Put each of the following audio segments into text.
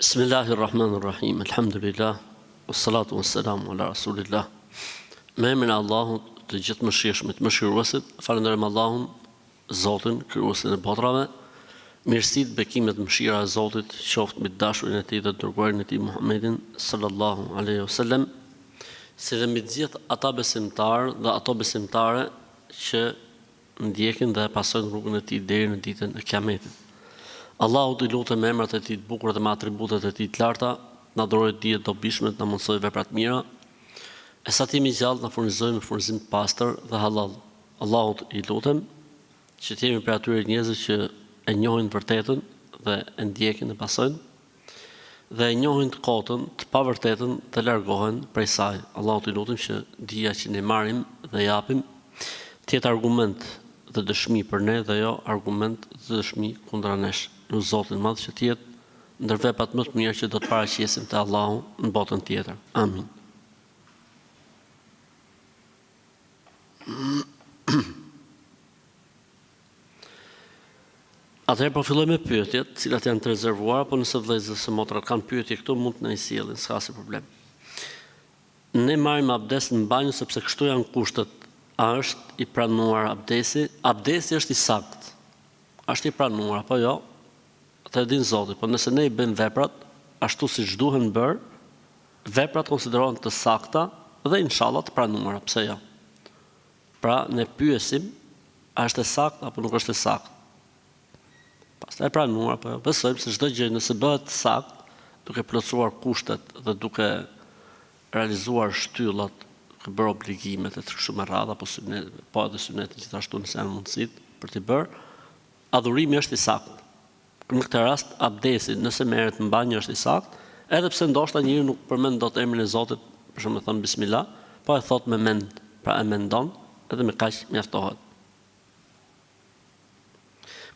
Bismillahir Rahmanir Rahim. Elhamdulillah. Wassalatu wassalamu ala Rasulillah. Me emrin e Allahut, të gjithëmëshirshmit, mëshiruesit, falënderojmë Allahun, Zotin, krijuesin e botrave. Mirësitë, bekimet, mëshira e Zotit qoftë mbi të dashurin e Tij dhe të dërguarin e Tij Muhammedin sallallahu alaihi wasallam, si dhe mbi të gjithë ata besimtarë dhe ato besimtare që ndjekin dhe e pasojnë rrugën e tij deri në ditën e Kiametit. Allahut i lutem me emrat e tij të bukur dhe me atributet e tij të larta, të na dhurojë dije të dobishme, të na mundësojë vepra të mira, e sa të jemi gjallë të na furnizojë me furnizim të pastër dhe hallall. Allahut i lutem që të jemi prej atyre njerëzve që e njohin të vërtetën dhe e ndjekin e pasojnë dhe e njohin të kotën, të pavërtetën dhe largohen prej saj. Allahut i lutem që dija që ne marrim dhe japim të jetë argument dhe dëshmi për ne dhe jo argument dhe dëshmi kundra nesh. Lus Zotin e Madh që të jetë ndër veprat më të mira që do të paraqesim te Allahu në botën tjetër. Amin. Atëherë po filloj me pyetjet, të cilat janë të rezervuara, po nëse vëllezërit ose motrat kanë pyetje këtu mund të na i sjellin, s'ka asnjë problem. Ne marrim abdes në banjo sepse kështu janë kushtet. A është i pranuar abdesi? Abdesi është i saktë. Është i pranuar apo jo? Atë e din Zoti, po nëse ne i bëjmë veprat ashtu siç duhen bërë, veprat konsiderohen të sakta dhe inshallah të pranuara, pse jo? Pra ne pyesim a është e saktë apo nuk është e saktë. Pastaj e pranuar apo jo. Besojmë se çdo gjë nëse bëhet saktë, duke plotësuar kushtet dhe duke realizuar shtyllat, duke bërë obligimet e kështu me radhë apo synet, po edhe synetin gjithashtu nëse janë mundësitë për t'i bërë, adhurimi është i saktë. Në këtë rast abdesi nëse merret në banjë është i saktë, edhe pse ndoshta njeriu nuk përmend dot emrin e Zotit, për shembull me thënë bismillah, po e thotë me mend, pra e mendon, edhe me kaq mjaftohet.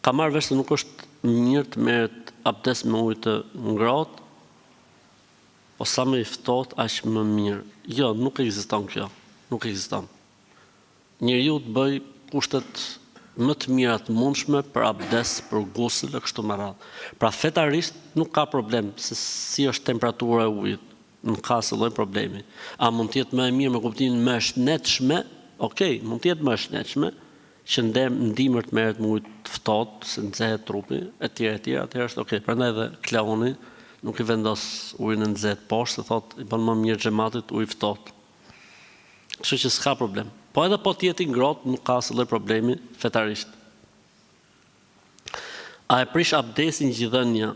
Kam marrë vesh se nuk është mirë të merret abdes me ujë të ngrohtë, po sa më i ftohtë aq më mirë. Jo, nuk ekziston kjo. Nuk ekziston. Njeriu të bëjë kushtet më të mira të mundshme për abdes, për gusël e kështu me radhë. Pra fetarisht nuk ka problem se si është temperatura e ujit, nuk ka asnjë lloj problemi. A mund të jetë më e mirë me kuptimin më e shëndetshme? Okej, mund të jetë më e shëndetshme që në dimër të merret me ujë të ftohtë, se nxehet trupi etj etj, atëherë është okej. Prandaj edhe Kleoni nuk i vendos ujin e nxehtë poshtë, se thotë i bën më mirë xhematit ujë i ftohtë. Kështu që s'ka problem. Po edhe po të jetë i ngrohtë, nuk ka asnjë lloj problemi fetarisht. A e prish abdesin gjidhënia?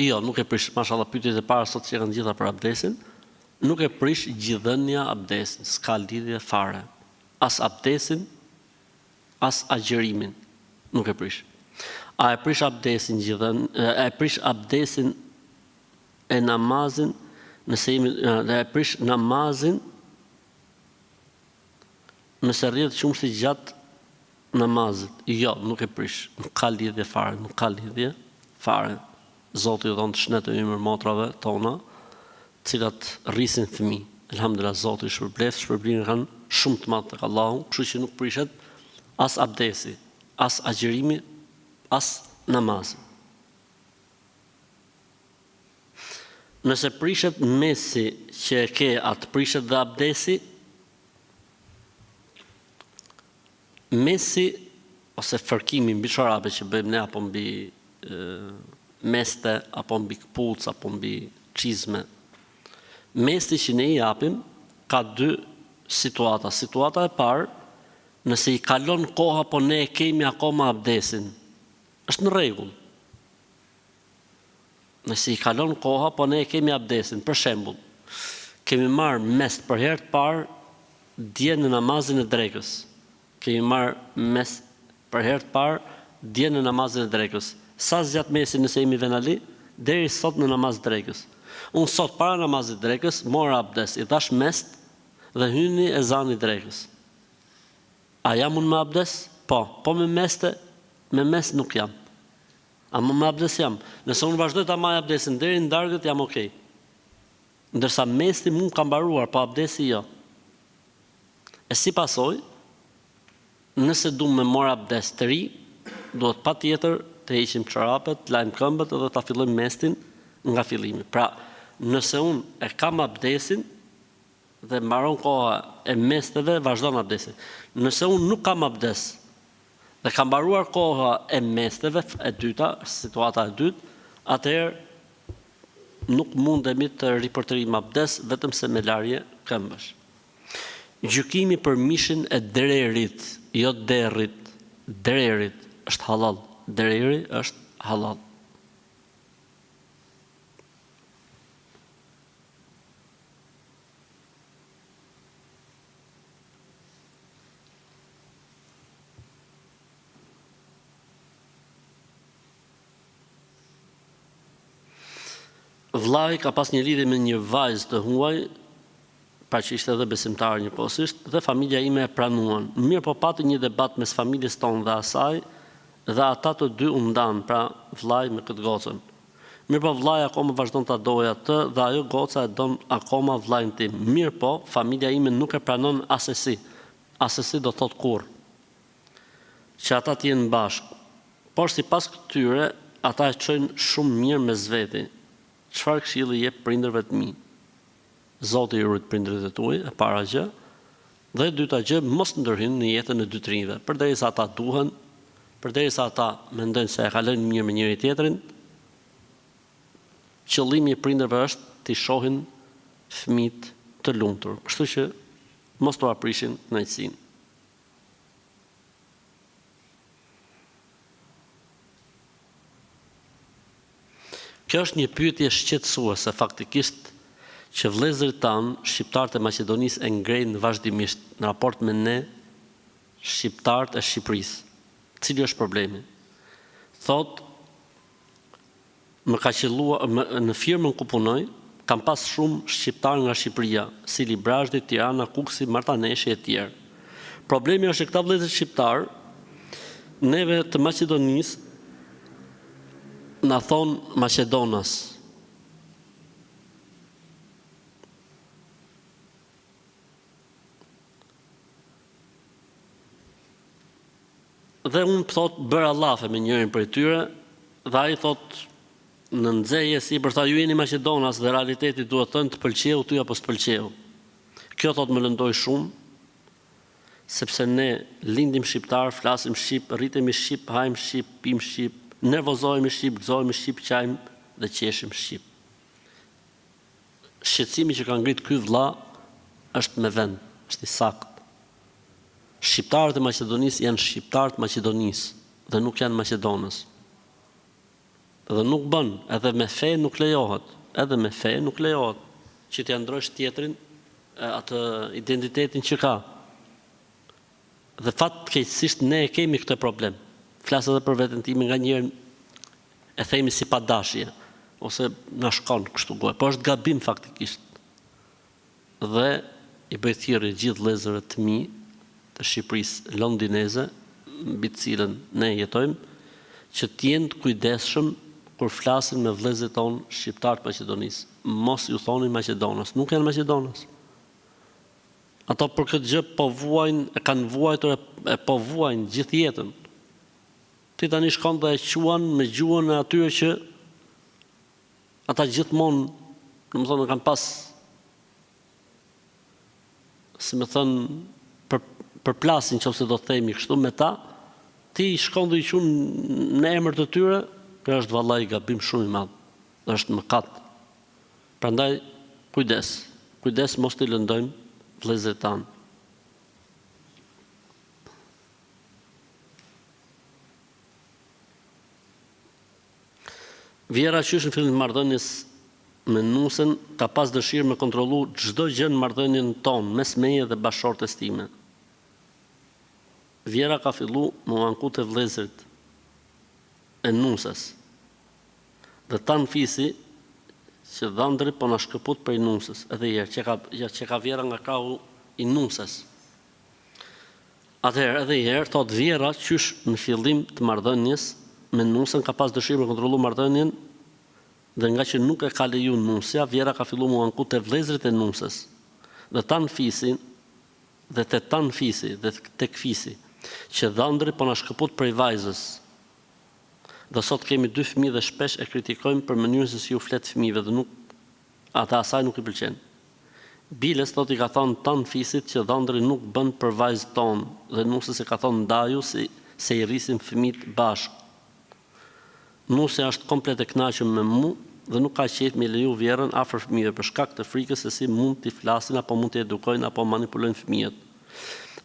Jo, nuk e prish. Mashallah, pyetjet e para sot që kanë gjitha për abdesin, nuk e prish gjidhënia abdesin, s'ka lidhje fare. As abdesin, as agjërimin nuk e prish. A e prish abdesin gjidhën, e prish abdesin e namazin nëse jemi e prish namazin nëse rrjedh qumështi gjatë namazit. Jo, nuk e prish. Nuk ka lidhje fare, nuk ka lidhje fare. Zoti u dhëntë shnet e ymër motrave tona, të cilat rrisin fëmijë. Elhamdulillah Zoti i shpërbleftë, shpërblimin e kanë shumë të madh tek Allahu, kështu që nuk prishet as abdesi, as agjërimi, as namazi. Nëse prishet mesi që e ke, a të prishet dhe abdesi? Mesi ose fërkimi mbi çorape që bëjmë ne apo mbi meste apo mbi këpucë apo mbi çizme. Mesti që ne i japim ka dy situata. Situata e parë, nëse i kalon koha po ne e kemi akoma abdesin, është në rregull. Nëse i kalon koha, po ne e kemi abdesin. Për shembull, kemi marrë mest për herë të parë dje në namazin e drekës. Kemi marrë mest për herë të parë dje në namazin e drekës. Sa zgjat mesi nëse jemi venali? Deri sot në namaz të drekës. Unë sot para namazit të drekës mora abdes, i dhashë mest dhe hyni ezani i drekës. A jam unë me abdes? Po. Po me meste? Me mest nuk jam. Ama me abdes jam. Nëse unë vazhdoj ta maj abdesin deri në darkë jam ok. Ndërsa mesti mu ka mbaruar, po abdesi jo. E si pasojë, nëse du me marr abdes të ri, Duhet patjetër të heqim çorapet, të lajmë këmbët dhe ta fillojmë mestin nga fillimi. Pra, nëse unë e kam abdesin dhe mbaron koha e mesteve, vazhdon abdesi. Nëse unë nuk kam abdes dhe ka mbaruar koha e mesteve, e dyta, situata e dytë, atëherë nuk mundemi të ripërtërijmë abdes vetëm se me larje këmbësh. Gjykimi për mishin e drerit, jo derrit, drerit, është hallall, dreri është hallall. Vllai ka pas një lidhje me një vajzë të huaj, pra që ishte edhe besimtare njëkohësisht, dhe familja ime e pranuan. Mirëpo pati një debat mes familjes tonë dhe asaj, dhe ata të dy u ndanë, pra vllai me këtë gocën. Mirëpo vllai akoma vazhdon ta dojë atë dhe ajo goca e don akoma vllain tim. Mirëpo, familja ime nuk e pranon asesi. Asesi do thotë kurrë. Që ata të jenë bashkë. Por sipas këtyre, ata e çojnë shumë mirë mes veti. Çfarë këshille i jep prindërve të mi? Zoti i rujt prindërit e tuaj, e para gjë, dhe e dyta gjë, mos ndërhyn në jetën e dy të rinjve, përderisa ata duhen, përderisa ata mendojnë se e kalojnë mirë me njëri-tjetrin, qëllimi i prindërve është t'i shohin fëmijët të lumtur, kështu që mos t'ua prishin kënaqësinë. Kjo është një pyetje shqetësuese faktikisht që vëllezërit tanë shqiptarët e Maqedonisë e ngrejnë vazhdimisht në raport me ne shqiptarët e Shqipërisë. Cili është problemi? Thotë Më ka qëllua, më, në firmën ku punoj, kam pas shumë shqiptarë nga Shqipëria, si Librazhdi, Tirana, Kukësi, Martaneshi etj. Problemi është që këta vëllezër shqiptarë, neve të Maqedonisë na thonë maqedonas. Dhe unë thotë bëra llafe me njërin prej tyre dhe ai thotë në nxehje sipër tha ju jeni maqedonas dhe realiteti duhet thënë të pëlqeu ty apo s'të pëlqeu. Kjo thotë më lëndoi shumë sepse ne lindim shqiptar, flasim shqip, rritemi shqip, hajmë shqip, pimë shqip, nervozohemi shqip, gëzohemi shqip, qajmë dhe qeshim shqip. Shqetësimi që ka ngrit ky vëlla është me vend, është i saktë. Shqiptarët e Maqedonisë janë shqiptarë të Maqedonisë dhe nuk janë maqedonas. Dhe nuk bën, edhe me fe nuk lejohet, edhe me fe nuk lejohet që t'ia ndrojsh tjetrin atë identitetin që ka. Dhe fatkeqësisht ne e kemi këtë problem. Flas edhe për veten time nganjëherë e themi si pa dashje ose na shkon kështu goja, po është gabim faktikisht. Dhe i bëj thirrje gjithë vëllezërve të mi të Shqipërisë londineze, mbi të cilën ne jetojmë, që të jenë të kujdesshëm kur flasin me vëllezërit tonë shqiptarë të Maqedonisë. Mos ju thoni maqedonas, nuk janë maqedonas. Ato për këtë gjë po vuajnë, e kanë vuajtur e po vuajnë gjithë jetën. Ti tani shkon dhe e quan me gjuhën e atyre që Ata gjithmonë, domethënë kanë pas si me thënë për përplasje nëse do të themi kështu me ta, ti shkon dhe i qun në emër të tyre, kjo është vallai gabim shumë i madh, dhe është mëkat. Prandaj kujdes, kujdes mos t'i lëndojmë vëllezërit tanë. Vjehrra qysh në fillim të marrëdhënies me nusen ka pas dëshirë me kontrollu çdo gjë në marrëdhënien tonë mes meje dhe bashkëshortes time. Vjehrra ka fillu me u anku te vëllezërit e nuses dhe tan fisi që dhandri po na shkëput prej nuses edhe një herë që ka ja që ka vjehrra nga krahu i nuses. Atëherë, edhe një herë, thotë vjehrra qysh në fillim të marrëdhënies me nusen ka pas dëshirë me kontrollu marrëdhënien dhe nga që nuk e ka leju nusja, vjehrra ka fillu mu anku te vëllezërit e nuses dhe tan fisi dhe te tan fisi dhe tek fisi që dhandri po na shkëput prej vajzës. Dhe sot kemi dy fëmijë dhe shpesh e kritikojmë për mënyrën se si u flet fëmijëve dhe nuk ata asaj nuk i pëlqen. Biles thotë i ka thonë tanë fisit që dhëndri nuk bën për vajzë tonë dhe nuses i ka thonë ndaju se se i rrisim fëmijët bashkë. Nusja është komplet e kënaqur me mu dhe nuk ka qejf me leju vjehrrën afër fëmijëve për shkak të frikës se si mund t'i flasin apo mund t'i edukojnë apo manipulojnë fëmijët.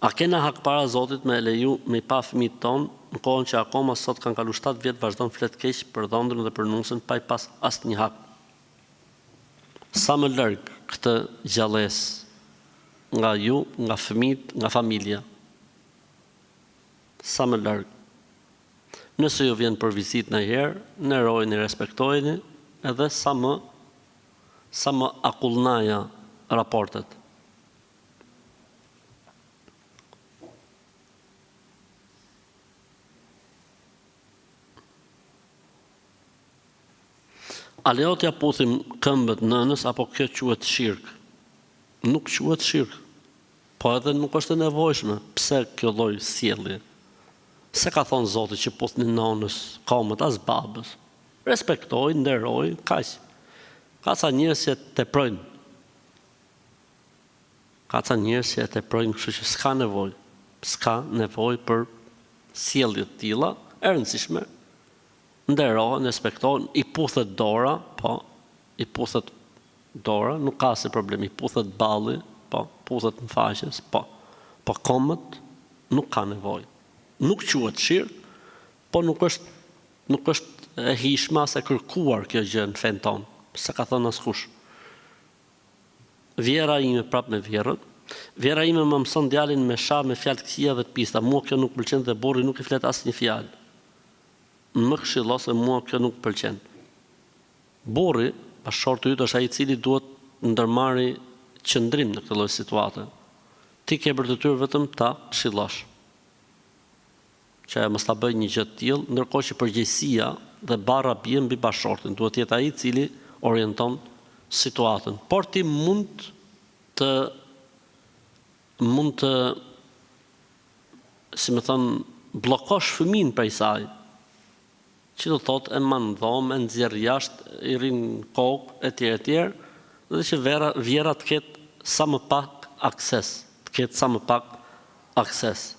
A kena hak para Zotit me e leju me i pa fëmijët tonë në kohën që akoma sot kanë kalu 7 vjet vazhdon flet keq për dhëndrin dhe për nusen pa i pas asnjë hak. Sa më larg këtë gjallesë nga ju, nga fëmijët, nga familja. Sa më larg. Nëse ju vjen për vizitë ndonjëherë, nderojeni, respektojeni edhe sa më sa më akullnaja raportet. A lejohet t'ia puthim këmbët nënës apo kjo quhet shirk? Nuk quhet shirk. Po edhe nuk është e nevojshme, pse kjo lloj sjellje? S'e ka thonë Zoti që puthni nonës komët as babës. Respektoj, nderoj, kaq. Ka ca njerëz që e teprojnë. Ka ca njerëz që e teprojnë, kështu që s'ka nevojë. S'ka nevojë për sjellje të tilla, e rëndësishme. Nderohen, respektohen, i puthet dora, po, i puthet dora, nuk ka asnjë problem, i puthet balli, po, puthet në faqe, po. Po komët nuk ka nevojë. Nuk quhet shirk, po nuk është nuk është e hijshme as e kërkuar kjo gjë në fenë tonë, s'e ka thënë askush. Vjehrra ime prapë me vjehrrën. Vjehrra ime ma mëson djalin me sha me fjalë të këqija dhe të pista. Mua kjo nuk pëlqen dhe burri nuk i flet asnjë fjalë. Më këshillo se mua kjo nuk pëlqen. Burri, bashkëshorti yt është ai i cili duhet të ndërmarri qëndrim në këtë lloj situate. Ti ke për detyrë vetëm ta këshillosh. Që ajo mos ta bëjë një gjë të tillë, ndërkohë që përgjegjësia dhe barra bie mbi bashkëshortin, duhet të jetë ai i cili orienton situatën. Por ti mund të mund të si me thënë, bllokosh fëmijën prej saj, që do të thotë e man në dhomë, e nxjerr jashtë, i rrin në kokë etj etj, dhe që vera, vjehrra të ketë sa më pak akses, të ketë sa më pak akses.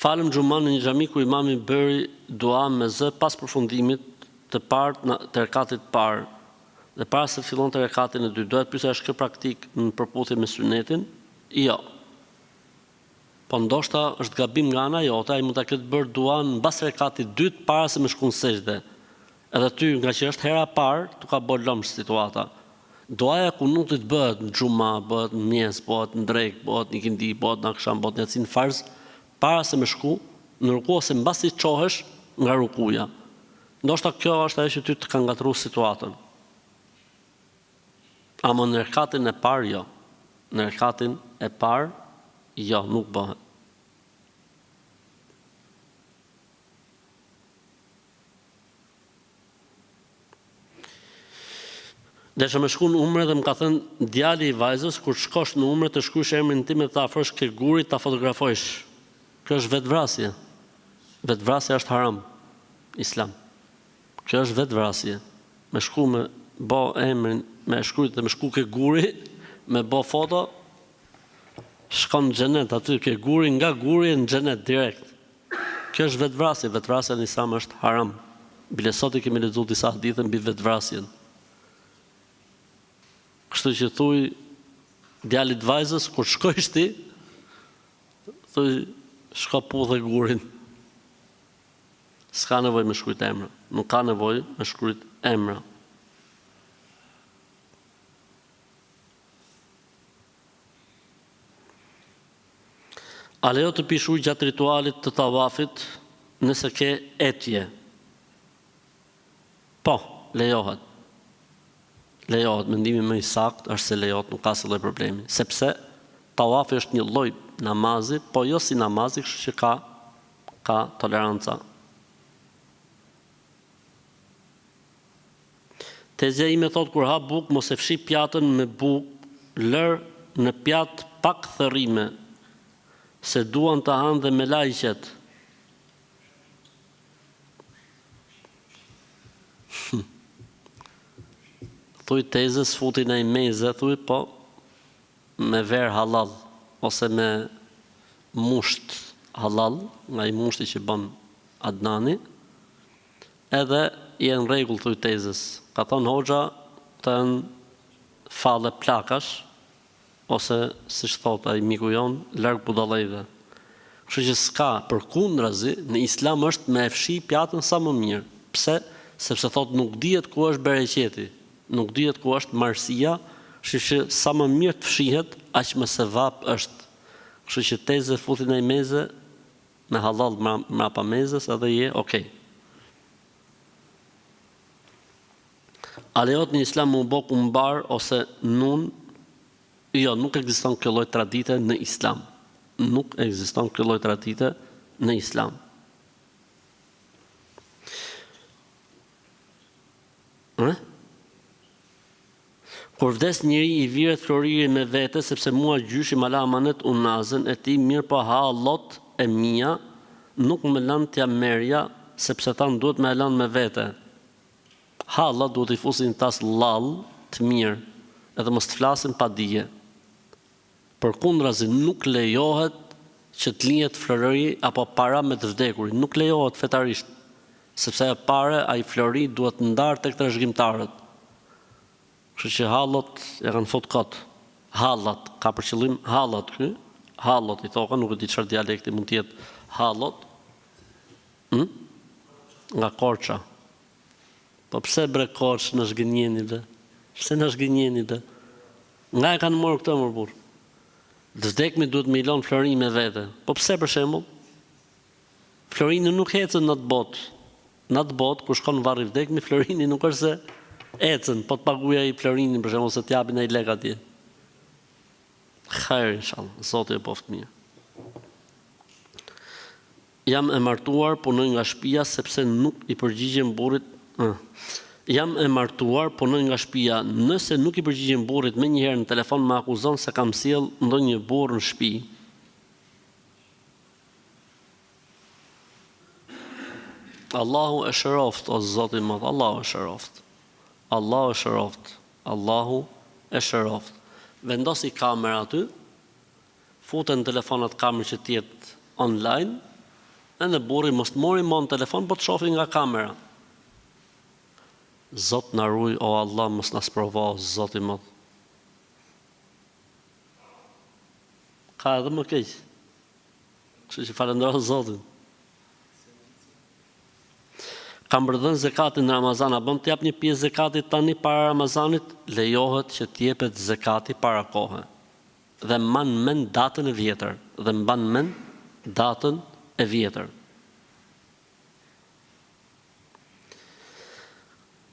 Falëm xhumanë në një xhami ku imami bëri dua me zë pas përfundimit të parë të rekatit të parë dhe para se të fillonte rekatin e dytë. Doja të pyesja është kjo praktikë në përputhje me synetin? Jo. Po ndoshta është gabim nga ana jote, ai mund ta ketë bërë duan mbas rekatit të dytë para se me shku në sexhde. Edhe ty, nga që është hera e parë, t'u ka bo lëmsh situata. Duaja e kunutit bëhet në xhuma, bëhet në mëngjes, bëhet në drekë, bëhet në ikindi, bëhet në aksham, bëhet në jaci, në farz, para se me shku në ruku ose mbasi çohesh nga rukuja. Ndoshta kjo është ajo që ty të ka ngatërru situatën. Ama në rekatin e parë jo. Në rekatin e parë jo, nuk bëhet. Desha me shku në umre dhe më ka thënë djali i vajzës kur të shkosh në umre të shkruash emrin tim e të afrosh ke guri ta fotografojsh. Kjo është vetëvrasje. Vetëvrasja është haram. Islam. Kjo është vetëvrasje. Me shku me bo emrin, me e shkrujt dhe me shku ke guri, me bo foto, shkon në xhenet aty ke guri, nga guri në xhenet direkt. Kjo është vetëvrasje, vetëvrasja në Islam është haram. Bile sot i kemi lexuar disa hadithe mbi vetëvrasjen. Kështu që thuj djalit të vajzës kur shkojsh ti, thuj shko puthe gurin. S'ka nevojë me shkrujt emra, nuk ka nevojë me shkrujt emra. A lejohet të pish ujë gjatë ritualit të tavafit nëse ke etje? Po, lejohet. Lejohet, mendimi më i saktë është se lejohet, nuk ka asnjë lloj problemi, sepse tavafi është një lloj namazi, po jo si namazi, kështu që ka ka toleranca. Tezja ime thotë kur ha bukë mos e fshi pjatën me bukë lër në pjatë pak thërrime. Se duan të hanë dhe melajqet. Thuj tezes futi naj meze thuj po me verë hallall ose me musht hallall nga ai mushti që bën Adnani edhe je në rregull thuj tezes ka thënë hoxha këto janë falle plakash Ose, siç thotë ai miku jonë, larg budallejve. Kështu që s'ka, përkundrazi, në Islam është me e fshi pjatën sa më mirë. Pse? Sepse thotë nuk dihet ku është bereqeti, nuk dihet ku është marësia, kështu që sa më mirë të fshihet, aq më sevap është. Kështu që teze futi naj meze me hallall mrapa mezes edhe je ok. A lejohet në Islam me u bo kumbar ose nun? Jo, nuk ekziston kjo lloj tradite në Islam. Nuk ekziston kjo lloj tradite në Islam. Ë? Kur vdes njeri i viret floriri me vete sepse mua gjyshi ma la amanet unazën e tij mirëpo hallot e mia nuk më lanë t'ja merrja sepse thanë duhet me e lanë me vete. Hallat duhet t'i fusin një tas llall të mirë edhe mos të flasin pa dije. Përkundrazi nuk lejohet që të lihet flori apo para me të vdekurin, nuk lejohet fetarisht, sepse ajo pare, ai flori duhet ndarë tek trashëgimtarët. Kështu që hallot e kanë fut kot. Hallat, ka për qëllim hallat ky, hallot i thoka, nuk e di çfarë dialekti mund të jetë hallot. Hm? Nga Korça. Po pse bre Korçë na zhgënjeni be? Pse na zhgënjeni be? Nga e kanë morë këtë mor burrë? Të vdekmit duhet me i lon florinj me vete. Po pse për shembull? Florini nuk ecën në atë botë. Në atë botë kur shkon në varr i vdekmi, florini nuk është se ecën, po të paguaj ai florinin për shembull se të japin ai lek atje. Hajr inshallah, Zoti e boftë mirë. Jam e martuar, punoj nga shpia sepse nuk i përgjigjem burrit ë. Jam e martuar, punoj nga shpia, nëse nuk i përgjigjem burrit menjëherë në telefon më akuzon se kam sjellë ndonjë burrë në shpi. Allahu e shëroftë o Zot i madh, Allahu e shëroftë. Allahu e shëroftë. Allahu e shëroftë. Vendosi kamera aty, Fute në telefon atë kamerë që të jetë online, edhe burri mos të mori mo në telefon po të shofi nga kamera. Zot na ruj o Allah mos na sprovo o Zot i madh. Ka edhe më keq. Kështu që falëndero Zotin. Kam për të dhënë zekatin në Ramazan, a bën të jap një pjesë zekatit tani para Ramazanit? Lejohet që të jepet zekati para kohe. Dhe mban mend datën e vjetër dhe mban mend datën e vjetër.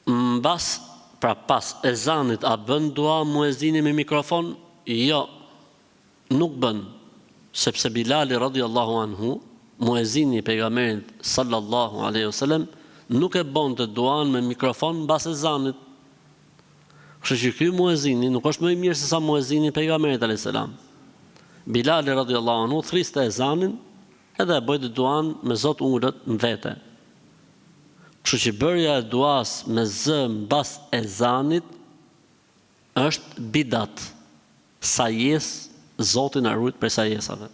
Mbas, pra pas, ezanit a bën dua muezini me mikrofon? Jo. Nuk bën, sepse Bilali radijallahu anhu, muezini i Pejgamberit sallallahu alejhi wasallam, nuk e bonte duan me mikrofon mbas ezanit. Kështu që ky muezini nuk është më i mirë se sa muezini i Pejgamberit alejhi selam. Bilali radijallahu anhu thriste ezanin edhe e bëjte duan me zë të ulët në vete. Kështu që bërja e duas me zë mbas ezanit është bidat, sajesë, Zoti na rujt prej sajesave.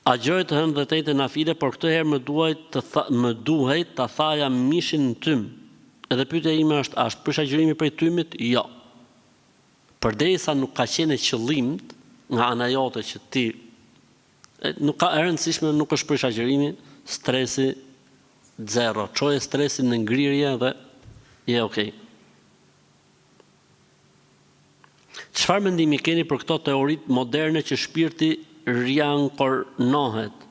Agjëroj të hënë dhe të enjte nafile, por këtë herë më duhej të tha, më duhej ta thaja mishin në tym. Edhe pyetja ime është, a është prish agjërimi prej tymit? Jo. Përderisa nuk ka qenë e qëllimtë nga ana jote që ti e, nuk ka e rëndësishme, nuk është prish agjërimi, stresi zero. Çoje stresin në ngrirje dhe je okay. Çfarë mendimi keni për këto teoritë moderne që shpirti riankornohet?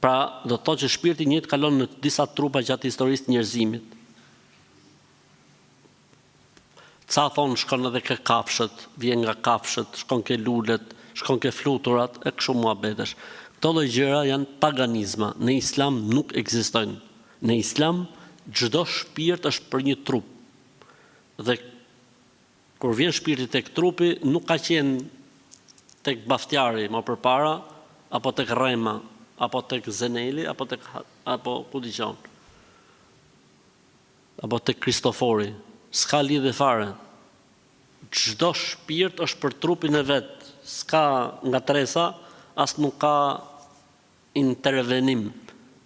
Pra, do të thotë që shpirti i njëjtë kalon në disa trupa gjatë historisë të njerëzimit. Ca thonë shkon edhe ke kafshët, vjen nga kafshët, shkon ke lulet, shkon ke fluturat e kështu muhabetesh. Këto lloj gjëra janë paganizma, në Islam nuk ekzistojnë. Në Islam çdo shpirt është për një trup. Dhe. Kur vjen shpirti tek trupi, nuk ka qenë tek Baftjari më përpara, apo tek Rrema, apo tek Zeneli, apo tek apo ku di unë. Apo tek Kristofori. S'ka lidhje fare. Çdo shpirt është për trupin e vet, s'ka ngatërresa, as nuk ka intervenim,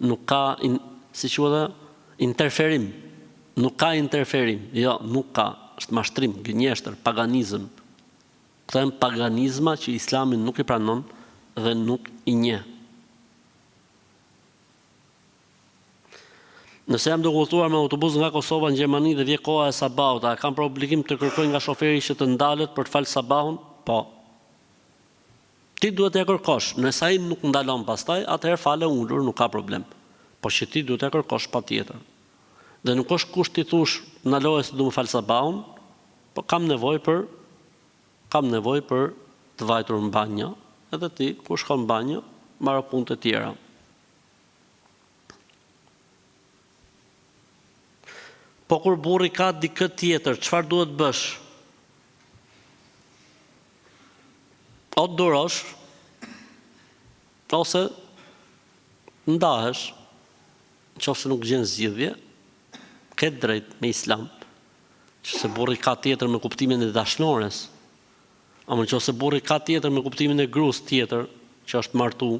nuk ka in, si quhet ajo? Interferim. Nuk ka interferim. Jo, nuk ka. Është mashtrim, gënjeshtër, paganizëm. Këto janë paganizma që Islami nuk i pranon dhe nuk i njeh. Nëse jam duke udhëtuar me autobus nga Kosova në Gjermani dhe vjen koha e sabahut, a e kam për obligim të kërkoj nga shoferi që të ndalet për të falë sabahun? Po. Ti duhet t'ia kërkosh, nëse ai nuk ndalon pastaj, atëherë fale ulur, nuk ka problem. Por që ti duhet t'ia kërkosh patjetër. Dhe nuk është kusht t'i thush ndaloje se du me fal sabahun, po kam nevojë për kam nevojë për të vajtur në banjo, edhe ti kur shkon në banjo, mbaro punët e tjera. Po kur burri ka dikë tjetër, çfarë duhet të bësh? O të durosh, ose ndahesh, në qoftë se nuk gjen zgjidhje, ke të drejtë me islam, që se burri ka tjetër me kuptimin e dashnores, ama në qoftë se burri ka tjetër me kuptimin e grus tjetër, që është martu,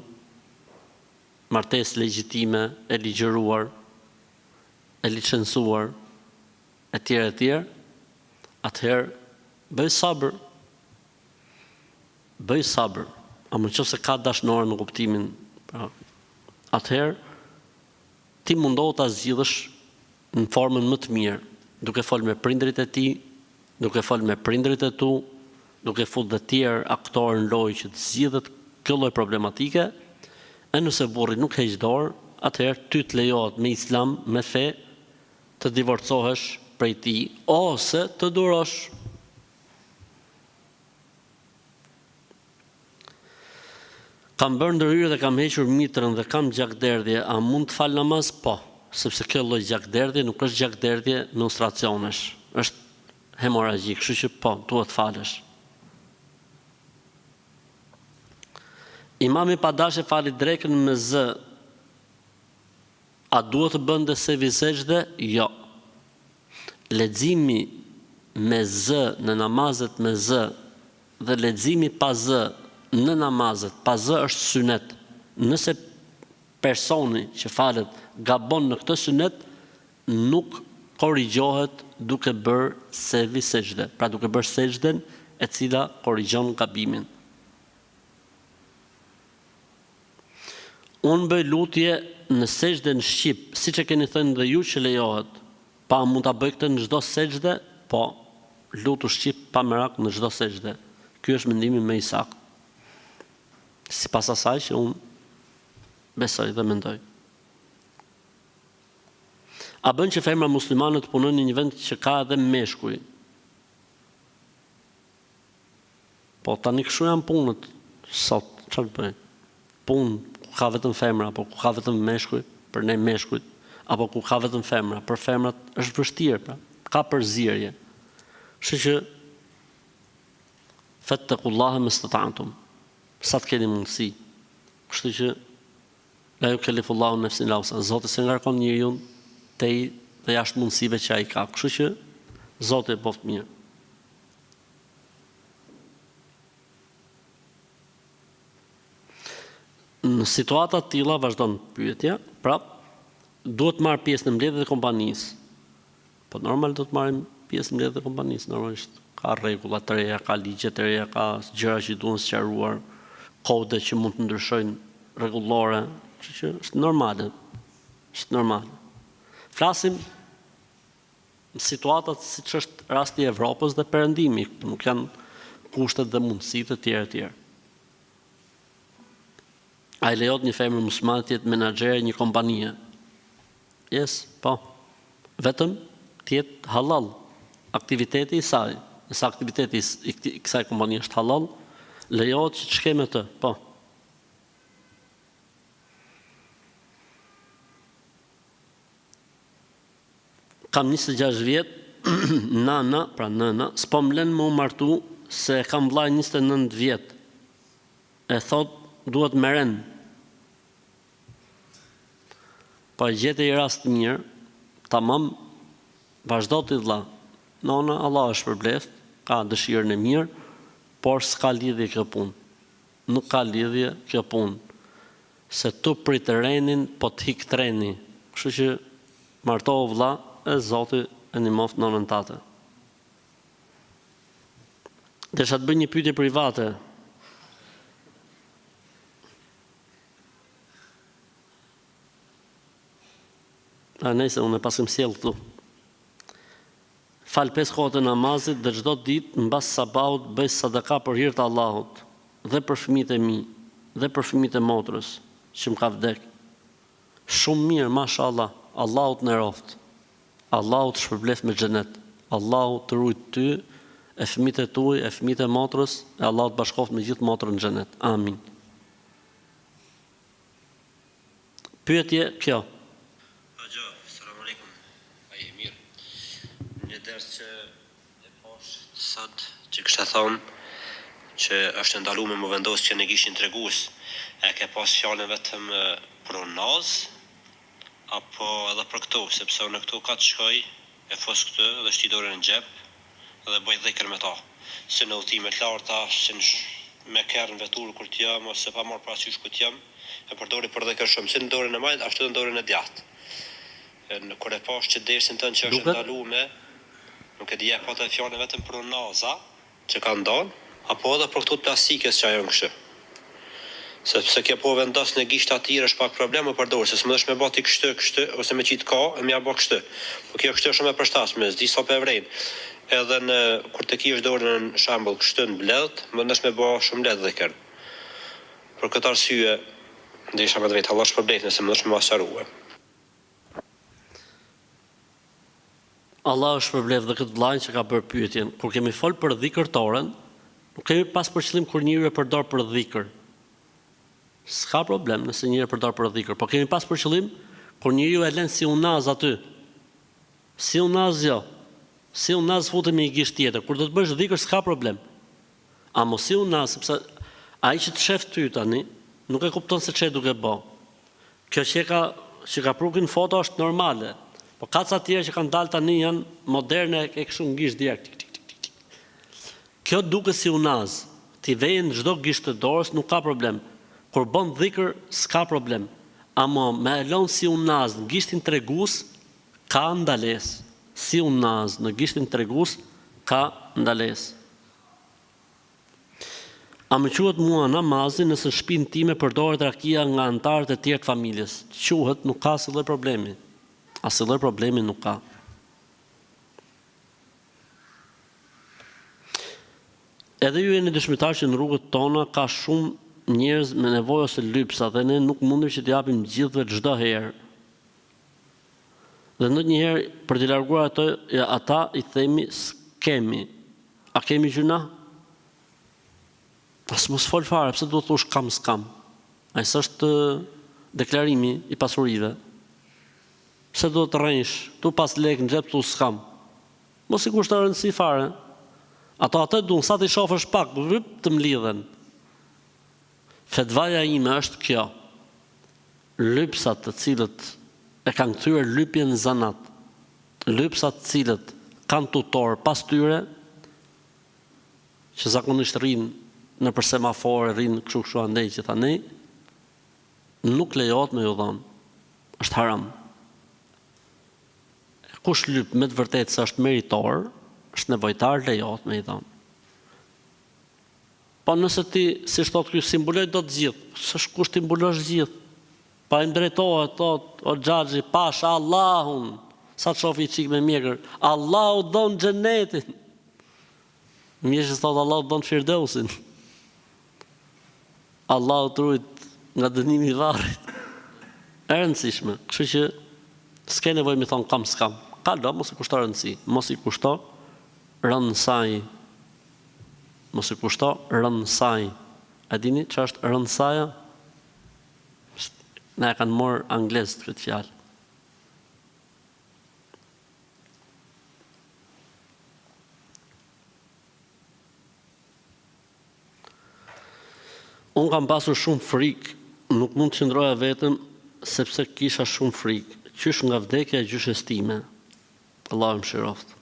martesë legjitime, e ligjëruar, e licencuar, etj etj, atëherë bëj sabër. Bëj sabër. Ama në qoftë se ka dashnore me kuptimin, pra, atëherë ti mundohu ta zgjidhësh në formën më të mirë, duke fol me prindërit e tij, duke fol me prindërit e tu, duke fut dhe tjerë aktorë në lojë që të zgjidhet kjo lloj problematike, e nëse burri nuk heq dorë, atëherë ty të lejohet me Islam, me fe, të divorcohesh prej tij ose të durosh. Kam bërë ndërhyrje dhe kam hequr mitrën dhe kam gjakderdhje, a mund të fal namaz? Po, sepse kjo lloj gjakderdhje nuk është gjakderdhje menstruacionesh, është hemorragji, kështu që po, duhet të falësh. Imami pa dashje fali drekën me zë, a duhet të bënte sehvi sexhde? Jo. Leximi me zë në namazet me zë dhe leximi pa zë në namazet pa zë është synet. Nëse personi që falet gabon në këtë synet, nuk korrigjohet duke bërë sehvi sexhde, pra duke bërë sexhden e cila korrigjon gabimin. Unë bëj lutje në sexhde në shqip, siç e keni thënë dhe ju që lejohet. Po a mund ta bëj këtë në çdo sexhde? Po. Lutu shqip pa merak në çdo sexhde. Ky është mendimi më i saktë. Sipas asaj që unë besoj dhe mendoj. A bën që femra muslimane të punojë në një vend që ka edhe meshkuj? Po tani kështu janë punët sot, çfarë të bëj? Punë ku ka vetëm femra apo ku ka vetëm meshkuj, për ne meshkujt, apo ku ka vetëm femra, për femrat është vështirë, pra, ka përzierje. Kështu që fettekullahe mestata'tum, sa të keni mundësi. Kështu që la jukellifullahu nefsen illa vus'aha, Zoti s'e ngarkon njeriun tej dhe jashtë mundësive që ai ka. Kështu që Zoti e boftë mirë. Në situata të tilla vazhdon pyetja, prap duhet të marr pjesë në mbledhjet e kompanisë. Po normal do të marrim pjesë në mbledhjet e kompanisë, normalisht ka rregulla të reja, ka ligje të reja, ka gjëra që duhen sqaruar, kode që mund të ndryshojnë rregullore, kështu që është normale. Është normale. Flasim Në situatat siç është rasti i Evropës dhe Perëndimi, ku nuk janë kushtet dhe mundësitë etj etj. A i lejohet një femër muslimane të jetë menaxhere e një kompanie? Yes, po. Vetëm të jetë hallall aktiviteti i saj. Nëse aktiviteti i kësaj kompanie është hallall, lejohet që të shkojë me të, po. Kam 26 vjet. Nana, pra nëna, s'po më len me u martu se e kam vllai 29 vjet. E thot duhet me ren. Po e gjete i rast mirë, tamam, vazhdo ti vlla. Nona, Allahu e shpërbleft, ka dëshirën e mirë, por s'ka lidhje kjo punë. Nuk ka lidhje kjo punë. Se tu prit renin po të hik treni. Kështu që martohu vlla e Zoti e ndihmoftë nonën tate. Desha të bëj një pyetje private. A nejse unë e paskem sjellë këtu. Fal pesë kohët e namazit dhe çdo ditë mbas sabahut bëj sadaka për hir të Allahut dhe për fëmijët e mi dhe për fëmijët e motrës që më ka vdek. Shumë mirë mashallah Allahu të nderoftë. Allahu të shpërbleftë me xhenet. Allahu të rujt ty e fëmijët e tuaj e fëmijët e motrës e Allahu të bashkoftë me gjithë motrën në xhenet. Amin. Pyetje kjo. Hoxhë, selam alejkum. A je mirë? Një ders që e pash sot që kishe thanë që është e ndalume mu vendos që në gishtin tregues, e ke pas fjalën vetëm për unaz apo edhe për këto, sepse unë këto ka të shkoj e fus këtë dhe shti dorën në xhep dhe bëj dhikr me ta, si në udhëtime të larta, si në me kerr në veturë kur të jam ose pa marrë parasysh ku të jam, e përdori për dhikr shumë, si në dorën e majtë ashtu edhe në dorën e djathtë. E kur e pashë që dersin tënd që është e Duket? ndalume, nuk e di a e pate fjalën vetëm për unaza, Që kanë dalë, apo edhe për këto të plastikës që janë kështu. Sepse kjo po vendos në gishta tjerë është pak problem me përdorë, se s'mundesh me ba ti kështu, kështu, ose me qit ka e me ja ba kështu. Po kjo kështu është shumë e përshtatshme, s'di sa po e vrejnë. Edhe në kur të kish dorën në shembull kështu në mbledht, mundesh me ba shumë lehtë dhikr. Për këtë arsye desha me të vet, Allah shpërbleftë nëse mundesh me ma sqarue. Allahu e shpërbleftë dhe këtë vëllain që ka bërë pyetjen. Kur kemi fol për dhikërtoren, nuk kemi pas për qëllim kur njeriu e përdor për dhikër. S'ka problem nëse njeriu e përdor për dhikër, po kemi pas për qëllim kur njeriu e lën si unaz aty. Si unaz jo. Si unaz fute me një gisht tjetër. Kur do të bësh dhikër s'ka problem. Amo si unaz, sepse ai që të shef ty tani, nuk e kupton se ç'je duke bo. Kjo që ka që ka pru ky në foto është normale. Po ka ca tjerë që kanë dalë tani janë moderne e kështu në gisht direkt tik tik tik tik tik. Kjo duket si unaz. Ti veje në çdo gisht të dorës nuk ka problem. Kur bën dhikr s'ka problem. Amo me e lon si unaz në gishtin tregues ka ndalesë. Si unaz në gishtin tregues ka ndalesë. A më quhet mua namazi nëse në shpinë time përdoret rakia nga anëtarët e tjerë të familjes? Quhet, nuk ka asnjë lloj problemi. Asnjë lloj problemi nuk ka. Edhe ju jeni dëshmitar që në rrugët tona ka shumë njerëz me nevojë ose lypsa dhe ne nuk mundim që t'i japim gjithëve çdo herë. Dhe ndonjëherë për t'i larguar ato ata i themi s'kemi. A kemi gjynah? As mos fol fare, pse duhet thosh kam s'kam? Ai s'është deklarimi i pasurive. Pse duhet të rrenjsh? Tu pas lek në xhep thu s'kam. Mos i kushto rëndësi fare. Ato atë duan, sa t'i shofësh pak, vyp të mlidhen. Fetvaja ime është kjo. Lypsat të cilët e kanë kthyer lypjen në zanat, lypsat të cilët kanë tutor pas tyre, që zakonisht rrinë nëpër semaforë, rrinë kështu kështu andej gjithandej, nuk lejohet me ju dhënë. Është haram. Kush lyp me të vërtetë se është meritor, është nevojtar, lejohet me i dhënë. Po nëse ti, siç thotë ky, s'i mbuloj dot gjithë, s'është kusht t'i mbulosh gjithë. Po ai më drejtohet, thotë, o xhaxhi, pasha Allahun, sa të shofi çik me mjekër, Allahu t'dhon xhenetin. Mirë që thotë Allahu t'dhon Firdeusin. Allahu të rujt nga dënimi i varrit. E rëndësishme, kështu që s'ke nevojë me thon kam s'kam. Kalo, mos i kushto rëndësi, mos i kushto rëndësai. Mos i kushto rëndësai. A dini çfarë është rëndësaja? Na e kanë marrë anglezët këtë fjalë. Unë kam pasur shumë frikë, nuk mund të qëndroja vetëm sepse kisha shumë frikë, qysh nga vdekja e gjyshes time. Allahu e mëshiroftë.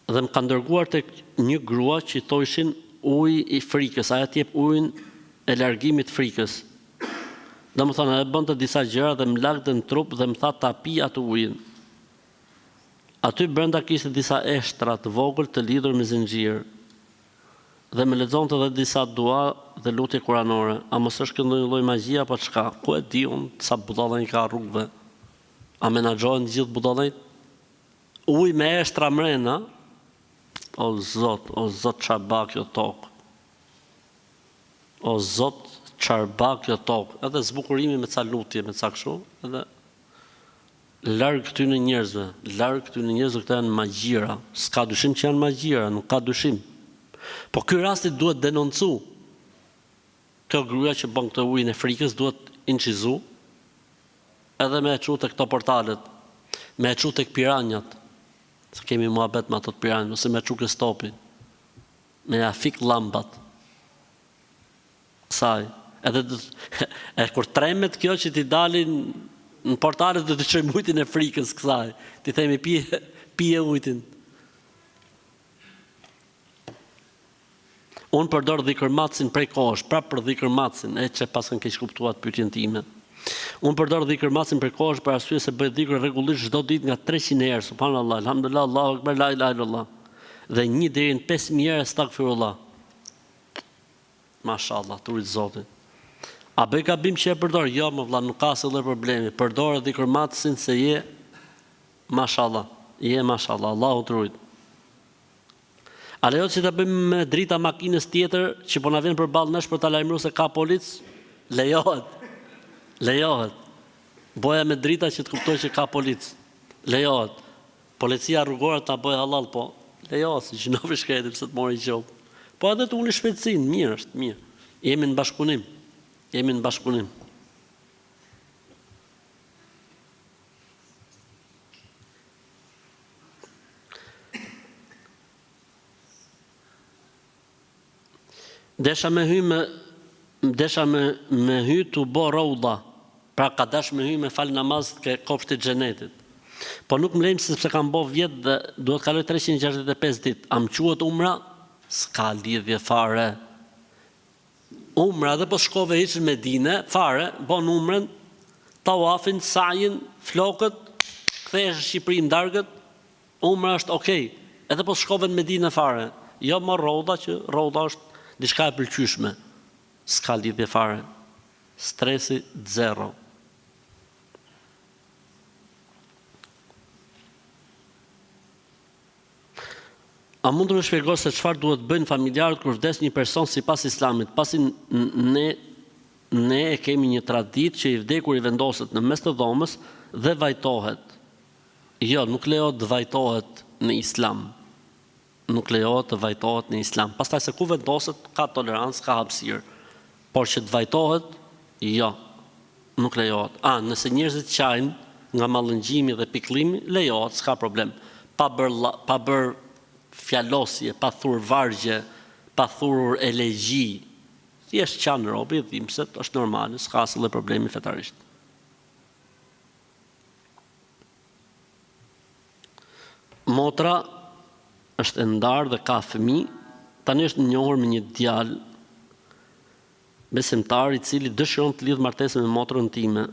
Dhe më kanë dërguar tek një grua që i thojshin uji i frikës, ajo të jep ujin e largimit të frikës. Domethënë ajo bënte disa gjëra dhe më lagte në trup dhe më tha ta pi atë ujin. Aty brenda kishte disa eshtra të vogël të lidhur me zinxhir. Dhe më lexonte dhe disa dua dhe lutje kuranore. A mos është kjo ndonjë lloj magjie apo çka? Ku e di unë sa budallenj ka rrugëve. A menaxhohen të gjithë budallenjtë? Ujë me eshtra mrena o zot o zot çar ba kjo tokë o zot çar ba kjo tokë edhe zbukurimi me ca lutje me ca kështu edhe larg këtyne njerëzve larg këtyne njerëzve këto janë magjira s'ka dyshim që janë magjira nuk ka dyshim po ky rasti duhet denoncu kjo gruaja që bën këtë ujin e frikës duhet inçizu Edhe me e çu te këto portalet, me e çu tek piranjat, se kemi muhabet me ato të piranjat, ose me e çu ke stopi, me ja fik llambat kësaj. Edhe do e kur tremet kjo që t'i dalin në portalet do t'i çojmë ujtin e frikës kësaj. T'i themi pije pije ujtin. Unë përdor dhikërmatësin prej kohësh, prapë për dhikërmatësin, e ç'e paskan keqkuptuar atë pyetjen time. Unë përdor dhikërmatësin prej kohësh për arsye se bëj dhikr rregullisht çdo ditë nga 300 herë, subhanallah, elhamdulillah, Allahu ekber, la ilaha illallah. Dhe 1 deri në 5000 herë estagfirullah. Mashallah, të rujt Zoti. A bëj gabim që e përdor? Jo, mo vlla, nuk ka asnjë lloj problemi. Përdore dhikërmatësin se je mashallah, je mashallah, Allahu të rujt. A lejohet që ta bëjmë me drita makinës tjetër që po na vjen përballë nesh për ta lajmëruar se ka polic? Lejohet. Lejohet. Boja me drita që të kuptojë që ka polic. Lejohet. Policia rrugore ta bëjë hallall, po lejohet se gjynof i shkreti pse të mori gjobë. Po edhe të uli shpejtësinë, mirë është, mirë. Jemi në bashkëpunim. Jemi në bashkëpunim. Desha me hy me desha me me hy tu bo rauda. Pra ka dash me hy me fal namaz ke kopshti i xhenetit. Po nuk më lejnë sepse kam bo vjet dhe duhet kaloj 365 ditë. A më quhet umra? S'ka lidhje fare. Umra edhe po s'shkove hiç në Medine, fare, bon umren, tawafin, sa'jin, flokët, kthehesh në Shqipëri në darkët, umra është ok, edhe po s'shkove në Medine fare, jo më rauda që rauda është diçka e pëlqyeshme, s'ka lidhje fare, stresi zero. A mund të më shpjegosh se çfarë duhet të bëjnë familjarët kur vdes një person sipas Islamit, pasi ne ne e kemi një traditë që i vdekuri vendoset në mes të dhomës dhe vajtohet. Jo, nuk lejohet të vajtohet në Islam. Nuk lejohet të vajtohet në Islam. Pastaj se ku vendoset, ka tolerancë, ka hapësirë. Por që të vajtohet, jo. Nuk lejohet. A, nëse njerëzit qajnë nga mallëngjimi dhe pikëllimi, lejohet, s'ka problem. Pa bërë pa bërë fjalosje, pa thurë vargje, pa thurur elegji. Thjesht qan robi, dhimbset, është normale, s'ka asnjë lloj problemi fetarisht. Motra është e ndarë dhe ka fëmijë, tani është njohur me një djalë besimtar i cili dëshiron të lidhë martesën me motrën time.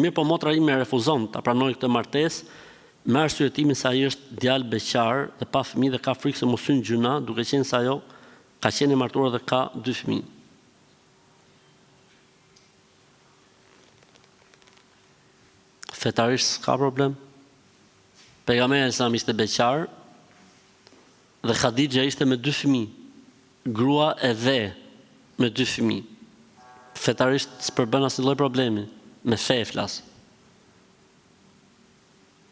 Mirëpo motra ime refuzon ta pranojë këtë martesë me arsyetimin se ai është djalë beqar dhe pa fëmijë dhe ka frikë se mos hyn në gjynah duke qenë se ajo ka qenë e martuar dhe ka dy fëmijë. Fetarisht s'ka problem. Pejgamberi alejhi selam ishte beqar dhe Khadija ishte me dy fëmijë. Grua e ve me dy fëmijë. Fetarisht s'përbën asnjë lloj problemi, me fe flas.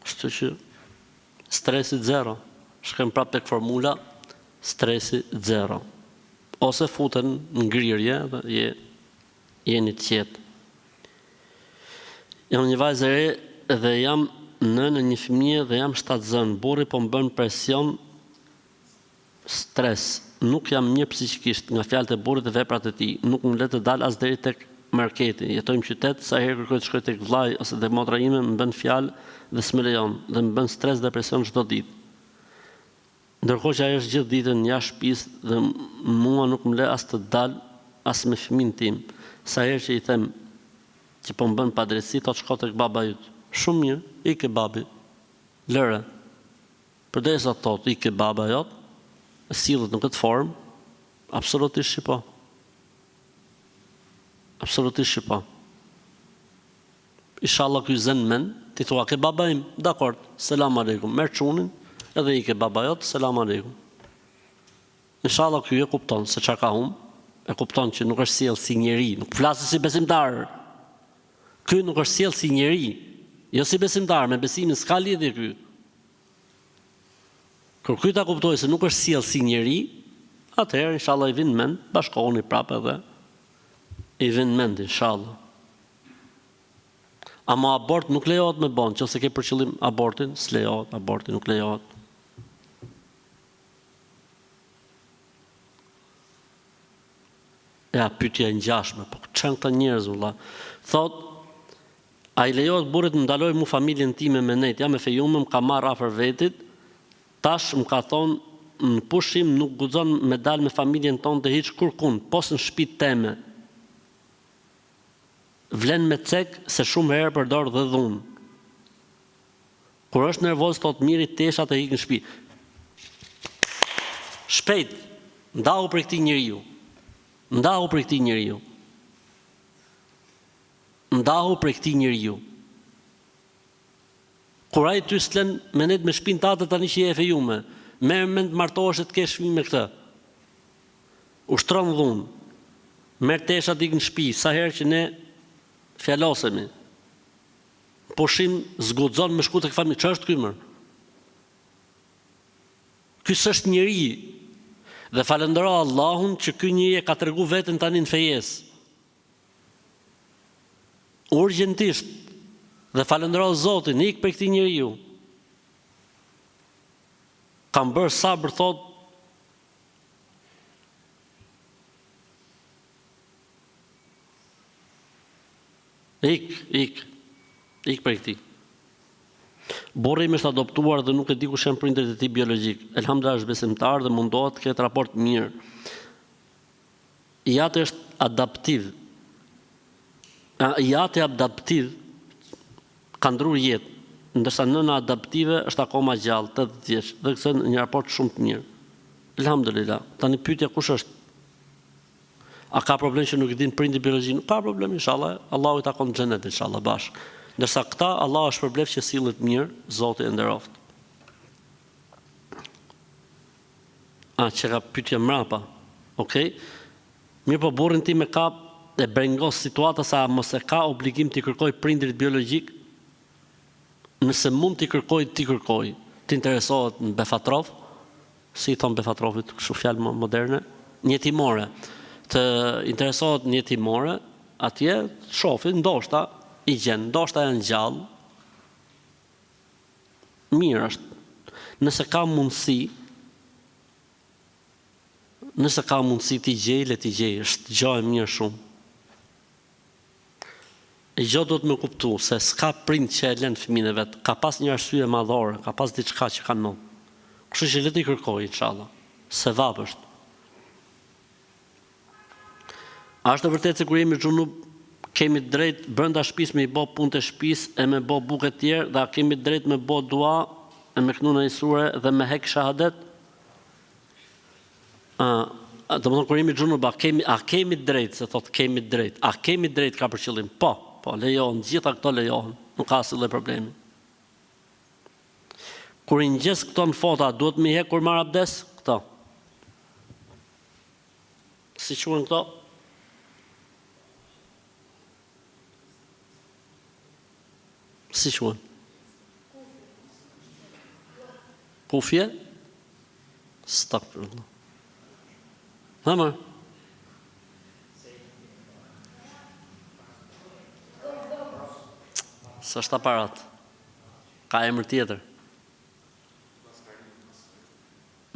Kështu që stresi zero. Shkojmë prapë tek formula stresi zero. Ose futen në ngrirje dhe je jeni të qetë. Jam një vajzë e re dhe jam nënë e një fëmije dhe jam shtatzënë. Burri po më bën presion. Stres, nuk jam mirë psiqikisht nga fjalët e burrit dhe veprat e tij, nuk më le të dal as deri tek marketi, jetoj në qytet, sa herë kërkoj të shkoj tek vëllai ose tek motra ime më bën fjalë dhe s'më lejon dhe më bën stres depresion çdo ditë. Ndërkohë që ai është gjithë ditën jashtë shtëpisë dhe mua nuk më le as të dal as me fëmijën tim. Sa herë që i them që po më bën padrejtësi thotë shko tek baba yt. Shumë mirë, ik ke babi. Lëre. Përderisa të thotë ik ke baba jot, e sillet në këtë formë, absolutisht që po. Absolutisht që po. Ishalla ky zen mend, ti thua ke baba im, dakord, selam aleikum, merr çunin edhe ik ke baba jot, selam aleikum. Ishalla ky e kupton se çfarë ka humb, e kupton që nuk është sjell si njeri, nuk flas si besimtar. Ky nuk është sjell si njeri, jo si besimtar, me besimin s'ka lidhje ky. Kur ky ta kuptojë se nuk është sjell si njeri, atëherë inshallah i vin mend, bashkohuni prapë edhe i vin mend inshallah. Ama abort nuk lejohet me bo, nëse ke për qëllim abortin, s'lejohet, aborti nuk lejohet. Ja, pyetja e ngjashme, po ç'janë këta njerëz vëlla? Thot, a i lejohet burrit të ndaloj mu familjen time me nejt, jam e fejume, më ka marr afër vetit, tash më ka thon në pushim nuk guxon me dal me familjen tonde hiç kurrkund, pos në shpi teme. Vlen me cek se shumë herë përdor dhe dhunë. Kur është nervoz thotë mirri teshat e ik në shpi. Shpejt, ndahu prej këtij njeriu. Ndahu prej këtij njeriu. Ndahu prej këtij njeriu. Kur ai ty s'tlen me nejt me shpinë tate tani që je e fejume, merr mend të martohesh e të kesh fëmijë me këtë. Ushtron dhunë. Merr teshat ik në shpi, sa herë që ne fjalosemi. Pushim s'guxon me shku tek familja. Ç'është ky mër? Ky s'është njeri. Dhe falëndero Allahun që ky njeri e ka tregu veten tani në fejesë. Urgjentisht dhe falëndero Zotin, ik prej këtij njeriu. Kam bërë sabër thot Ik, ik. Ik prej këtij. Burri im është adoptuar dhe nuk e di kush janë prindërit e tij biologjik. Elhamdulillah është besimtar dhe mundohet të ketë raport mirë. I ati është adaptiv. I ati adaptiv ka ndrru jetë, ndërsa nëna adaptive është akoma gjallë, 80 vjeç, dhe gëzojnë një raport shumë të mirë. Elhamdulillah. Tani pyetja kush është? A ka problem që nuk i din prindin biologjik? Nuk ka problem inshallah, Allahu i takon në xhenet inshallah bashkë. Ndërsa këta Allahu e shpërbleftë që sillet mirë, Zoti e nderoftë. A, që ka pyetje mrapa. Okej. Mirëpo burrin tim e ka e brengos situata se a mos e ka obligim t'i kërkoj prindërit biologjik? Nëse mund t'i kërkoj, t'i kërkoj. Të interesohet në Befatrov, si i thon Befatrovit, kështu fjalë më moderne, në jetimore. Të interesohet në jetimore, atje të shofi, ndoshta i gjen, ndoshta janë gjallë. Mirë është. Nëse ka mundësi, nëse ka mundësi t'i gjej, le t'i gjej, është gjë e mirë shumë. Gjë duhet me kuptu se s'ka prind që e len fëmijën e vet, ka pas një arsye madhore, ka pas diçka që ka ndodh. Kështu që le t'i kërkojë inshallah. Sevap është. A është e vërtetë se kur jemi xhunub kemi të drejtë brenda shtëpisë me i bo punët e shtëpisë e me bo bukë e tjerë dhe a kemi të drejtë me bo dua e me knu ndonjë sure dhe me hek shahadet? A, domethënë kur jemi xhunub a kemi a kemi të drejtë se thot kemi të drejtë. A kemi të drejtë ka për qëllim? Po, po, lejohen, të gjitha këto lejohen. Nuk ka asnjë lloj problemi. Kur i ngjes këto në foto, a duhet me i hek kur marr abdes? Këto. Si quhen këto? Si quhen? Kufje? Stagfirullah. Ha më? S'është aparat. Ka emër tjetër.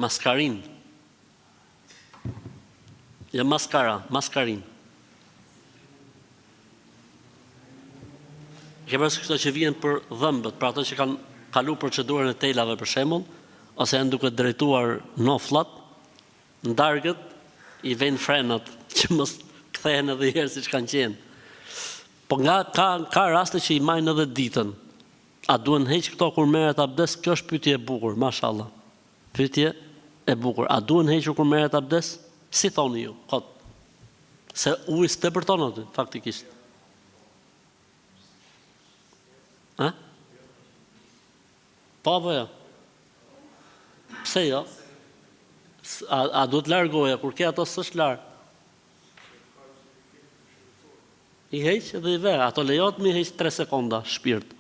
Maskarin. Jo maskara, maskarin. Ke parasysh këto që vihen për dhëmbët, për ato që kanë kalu procedurën e telave për shembull, ose janë duke drejtuar nofllat, n'dargët i vejnë frenat që mos kthehen edhe një herë siç kanë qenë. Po nga ka ka raste që i majnë edhe ditën. A duhen heq këto kur merret abdes? Kjo është pyetje e bukur, mashallah. Pyetje e bukur. A duhen hequr kur merret abdes? Si thoni ju? Kot. Se uji s'depërton aty, faktikisht. A? Po apo jo? Pse jo? A, a duhet largoja, kur ke ato s'është larë? I heq dhe i ve, ato lejohet me i heq 3 sekonda, shpirt.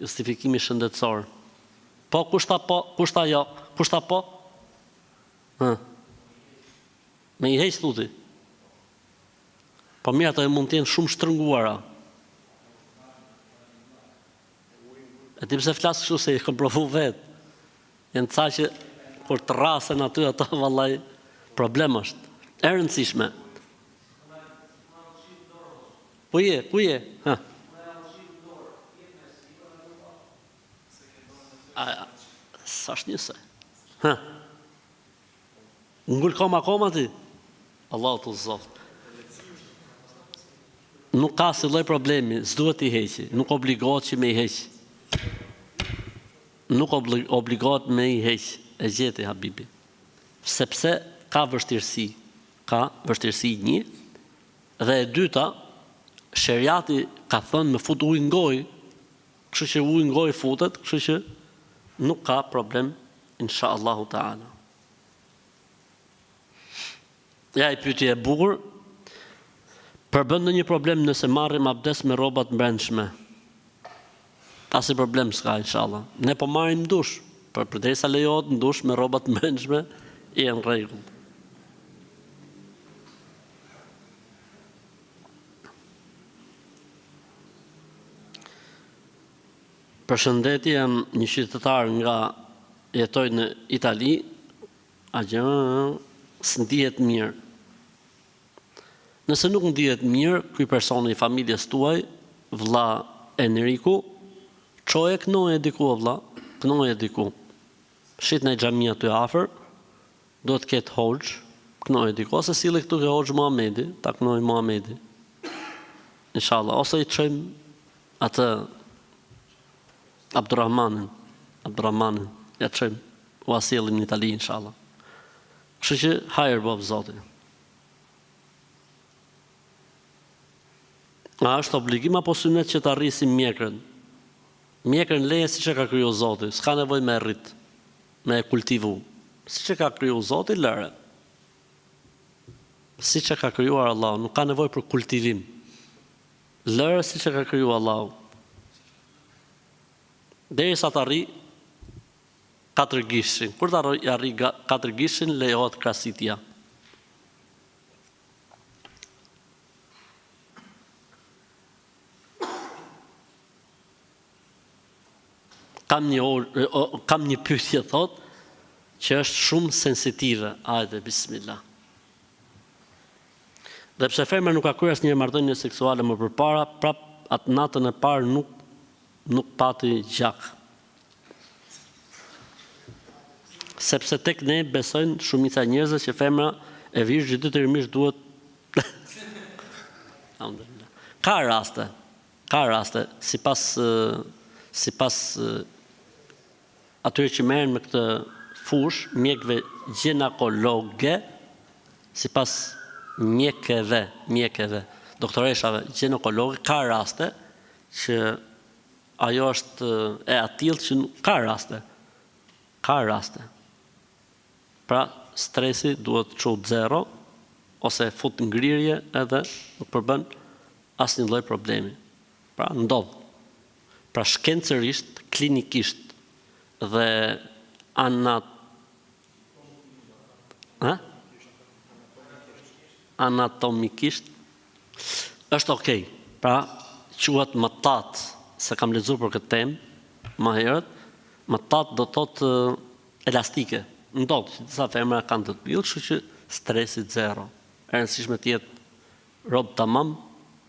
Justifikimi shëndetësor. Po, kush tha po, kush tha jo, kush tha po? Hë. Me i heq thu ti. Po mirë, ato e mund të jenë shumë shtrënguara. E di pse flas kështu se i kam provu vetë. Janë ca që kur të rrasen aty ato vallai problem është. E rëndësishme. Ku je? Ku je? Ha. A, s'është njësoj. Ha. Ngul kom akoma ti? Allahu të udhëzoftë. Nuk ka asnjë lloj problemi, s'duhet t'i heqi, nuk obligohet që me i heq. Nuk obligohet me i heq, e gjeti Habibi. Sepse ka vështirësi, ka vështirësi një, dhe e dyta, sheriati ka thënë me fut ujë në gojë, kështu që ujë në gojë futet, kështu që nuk ka problem, insha Allahu Teala. Ja një pyetje e bukur. Përbën ndonjë problem nëse marrim abdes me rroba të brendshme? Asnjë problem s'ka inshallah. Ne po marrim dush, por përderisa lejohet në dush me rroba të brendshme, je në rregull. Përshëndetje, jam një qytetar nga jetoj në Itali, a gjë s'ndihet mirë. Nëse nuk ndihet mirë, ky personi i familjes tuaj, vlla Enriku, çoje kënoje diku o vlla, kënoje diku. Shih naj xhami aty afër, duhet të ketë hoxhë, kënoje diku ose sille këtu ke hoxhë Muhamedi, ta kënojë Muhamedi. Inshallah, ose i çojmë Atë Abdurrahmanin, Abdurrahmanin, ja çojmë, ua sjellim në Itali inshallah. Kështu që hajër boftë Zoti. A është obligim apo synet që ta rrisim mjekrën? Mjekrën leje siç e ka kriju Zoti, s'ka nevojë me e rrit, me e kultivu. Siç e ka kriju Zoti, lëre. Siç e ka krijuar Allahu, nuk ka nevojë për kultivim. Lëre siç e ka kriju Allahu. Derisa të arrijë katërgishin. Kur të arrijë katërgishin lejohet krasitja. Kam një orë, kam një pyetje thotë që është shumë sensitive. Hajde bismillah. Dhe pse femra nuk ka kryer asnjëherë marrëdhënie seksuale më përpara, prap atë natën e parë nuk nuk pati gjak. Sepse tek ne besojnë shumica e njerëzve që femra e virgjër detyrimisht duhet Alhamdulillah. Ka raste, ka raste sipas sipas atyre që merren me këtë fushë, mjekëve gjinekologe, sipas mjekeve, mjekeve, doktoreshave gjinekologe, ka raste që ajo është e atillë që nuk ka raste. Ka raste. Pra, stresi duhet çu zero ose fut ngrirje edhe nuk përbën asnjë lloj problemi. Pra, ndodh. Pra shkencërisht, klinikisht dhe ana Ë? Anatomikisht është ok. Pra quhet mëtat, se kam lexuar për këtë temë më herët, mëtat do të thotë elastike. Ndodh që disa femra kanë të tillë, kështu që stresi zero. E rëndësishme të jetë rob tamam,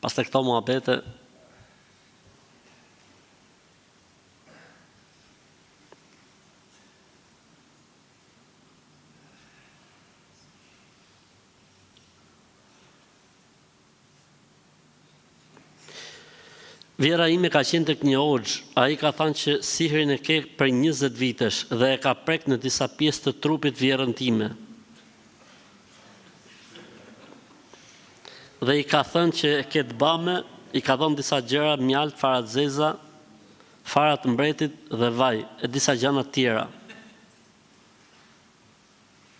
pastaj këto muhabete Vjehrra ime ka qenë tek një hoxhë, ai ka thanë që sihrin e ke prej 20 vitesh dhe e ka prek në disa pjesë të trupit vjehrrën time. Dhe i ka thënë që e ke të bame, i ka dhënë disa gjëra, mjaltë, fara të zeza, fara të mbretit dhe vaj, e disa gjana të tjera.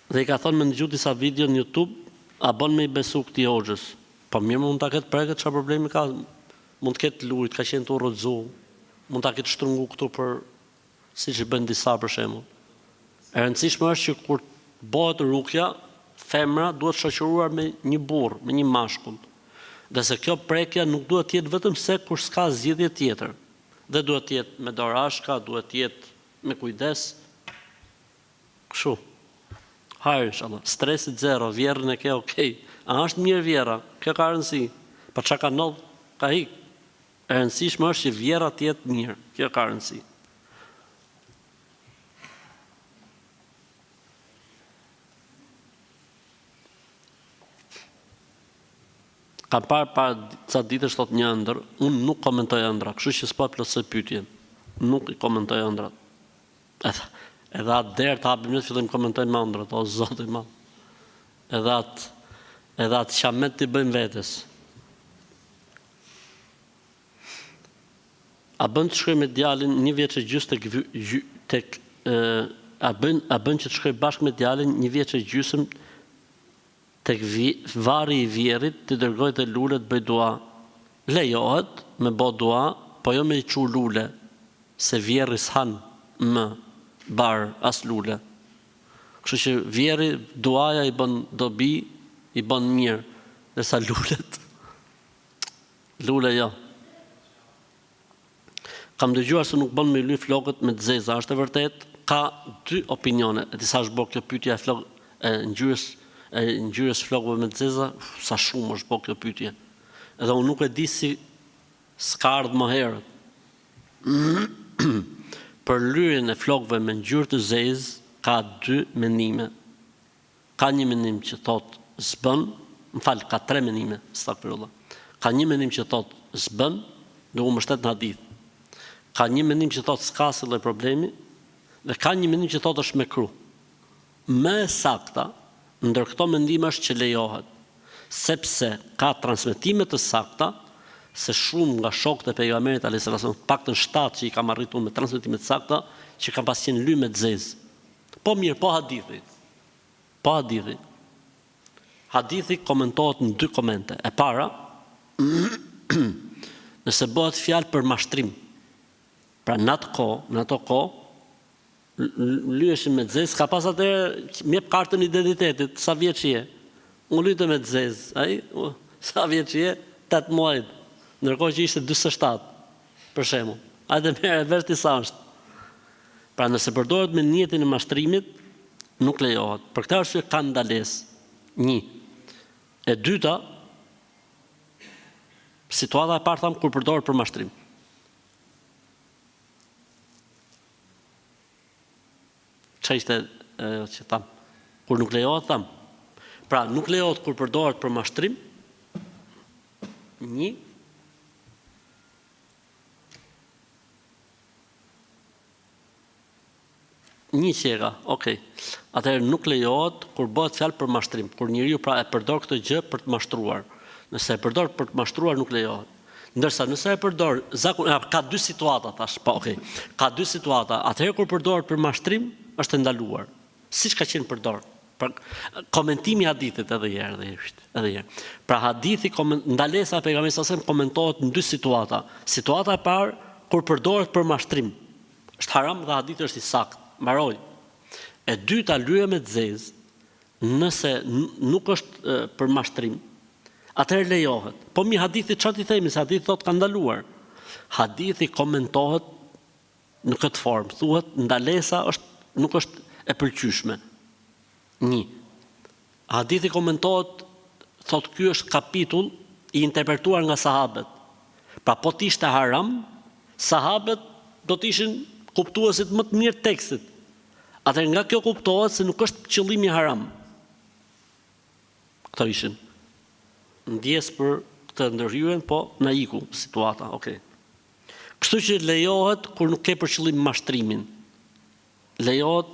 Dhe i ka thënë me ndëgju disa video në youtube, a bën me i besu këtij hoxhës? Po mirë mund ta ketë prekë, çfarë problemi ka? Mund të ketë lujt, ka qenë tu rrëzu, mund ta ketë shtrëngu këtu për siç i bëjnë disa për shembull. E rëndësishme është që kur bëhet rukja, femra duhet shoqëruar me një burrë, me një mashkull. Dhe se kjo prekja nuk duhet të jetë vetëm se kur s'ka zgjidhje tjetër. Dhe duhet të jetë me dorashka, duhet të jetë me kujdes. Kështu. Hajr inshallah. Stresi zero, vjerrën e ke ok. A është mirë vjerra? Kjo ka rëndësi. Po çka ka ndodh? Ka ik. E rëndësishme është që vjerra të jetë mirë. Kjo ka rëndësi. Kam parë para ca ditësh thot një ëndërr, unë nuk komentoj ëndrra, kështu që s'po e plotësoj pyetjen. Nuk i komentoj ëndrrat. Edhe, edhe atë derë të hapim ne të fillojmë komentojmë ëndrrat, o Zot i madh. Edhe atë edhe atë qamet t'i bëjmë vetes. A bën të shkoj me djalin një vjeç e gjysmë tek tek a bën a bën që të shkoj bashkë me djalin një vjeç e gjysmë tek varri i vjerrit t'i dërgoj dhe lule të bëj dua. Lejohet me bo dua, po jo me i çu lule, se vjerri s'han më bar as lule. Kështu që vjerri duaja i bën dobi, i bën mirë, ndërsa lulet lule jo. Kam dëgjuar se nuk bën me i ly flokët me të zeza, është e vërtetë? Ka dy opinione, e di sa është bo kjo pyetja e flok e ngjyrës e ngjyrës flokëve me të zeza, sa shumë është bo kjo pyetje. Edhe unë nuk e di si s'ka ardhur më herët. Për lyerjen e flokëve me ngjyrë të zezë ka dy mendime. Ka një mendim që thotë s'bën, më fal, ka tre mendime, estagfirullah. Ka një mendim që thotë s'bën, duke u mbështet në hadith. Ka një mendim që thotë s'ka asnjë lloj problemi dhe ka një mendim që thotë është mekruh. Më e sakta ndër këto mendime është që lejohet, sepse ka transmetime të sakta se shumë nga shokët e pejgamberit alejhi salatu selam, të paktën shtatë që i kam arritur unë me transmetime të sakta, që kanë pas qenë ly me të zezë. Po mirë, po hadithi. Po hadithi. Hadithi komentohet në dy komente. E para, nëse bëhet fjalë për mashtrim. Pra në atë kohë, në ato kohë, lyheshin me të zezë, s'ka pas atëherë, më jep kartën e identitetit, sa vjeç je. Unë lyte me të zezë, ai, sa vjeç je, 18, ndërkohë që ishte 47, për shembull. Hajde merre vesh ti sa është. Pra nëse përdoret me nijetin e mashtrimit, nuk lejohet. Për këtë arsye ka ndalesë. Një. E dyta, situata e parë thamë kur përdoret për mashtrim. Çfarë ishte ajo që thamë? Kur nuk lejohet thamë. Pra nuk lejohet kur përdoret për mashtrim. Një. Një qeka, ok. Atëherë nuk lejohet kur bëhet fjalë për mashtrim, kur njeriu pra e përdor këtë gjë për të mashtruar. Nëse e përdor për të mashtruar nuk lejohet. Ndërsa nëse e përdor zakon, ka dy situata thash, po ok. Ka dy situata. Atëherë kur përdoret për mashtrim është e ndaluar. Siç ka qenë përdor. Pra, komentimi i hadithit edhe një herë, edhe një herë, edhe një herë. Pra hadithi ndalesa e pejgamberit sallallahu alajhi wasallam komentohet në dy situata. Situata e parë kur përdoret për mashtrim. Është haram dhe hadithi është i saktë. Mbaroi. E dyta lyerja me të zezë, nëse nuk është për mashtrim, atëherë lejohet. Po mi hadithi çfarë t'i themi se hadithi thotë ka ndaluar. Hadithi komentohet në këtë formë, thuhet ndalesa është nuk është e pëlqyeshme. Një. Hadithi komentohet. Thotë ky është kapitull i interpretuar nga sahabët. Pra po të ishte haram, sahabët do të ishin kuptuesit më të mirë të tekstit. Atëherë nga kjo kuptohet se nuk është qëllimi haram. Këto ishin. Ndjesë për këtë ndërhyrjen, po na iku situata, ok. Kështu që lejohet kur nuk ke për qëllim mashtrimin. Lejohet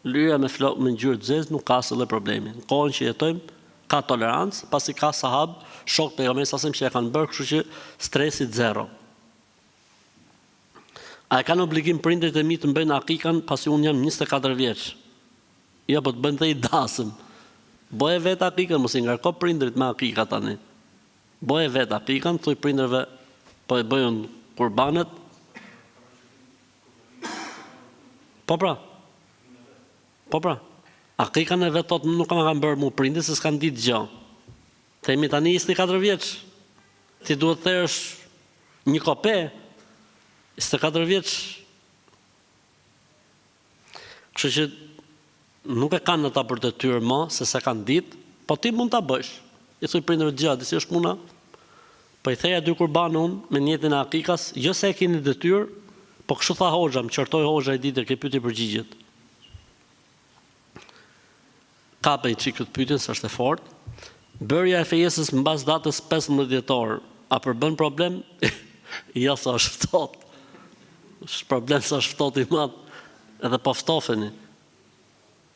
lyerja me flokë me ngjyrë të zezë nuk ka asnjë lloj problemi. Në kohën që jetojmë ka tolerancë, pasi ka sahabë, shokë të pejgamberit sallallahu alajhi wasallam që e kanë bërë, kështu që stresi zero. A e kanë obligim prindërit e mi të më bëjnë akikan pasi unë jam 24 vjeç? Jo, po të bëjnë dhe i dasëm. Bëje vetë akikën, mos i ngarko prindërit me akika tani. Bëje vetë akikën, thuj prindërve po e bëj unë kurbanet. Po pra. Po pra. Akikën e vet thotë nuk ma kanë bërë mu prindërit se s'kanë ditë gjë. Themi tani 24 vjeç. Ti duhet të therësh një kope. 24 vjeç. Kështu që nuk e kanë ata për detyrë më, se s'e kanë ditë, po ti mund ta bësh. I thuj prindërve dëgjo, di si është puna? Po i theja dy kurban unë me nijetin e akikas, jo se e keni detyrë, po kështu tha hoxha, më qortoi hoxha një ditë ke pyetje përgjigjet. Kape një çik këtë pyetjen se është e fortë. Bërja e fejesës mbas datës 15 dhjetor, a përbën problem? jo, se është ftohtë. Është problem se është ftohtë i madh. Edhe po ftofeni.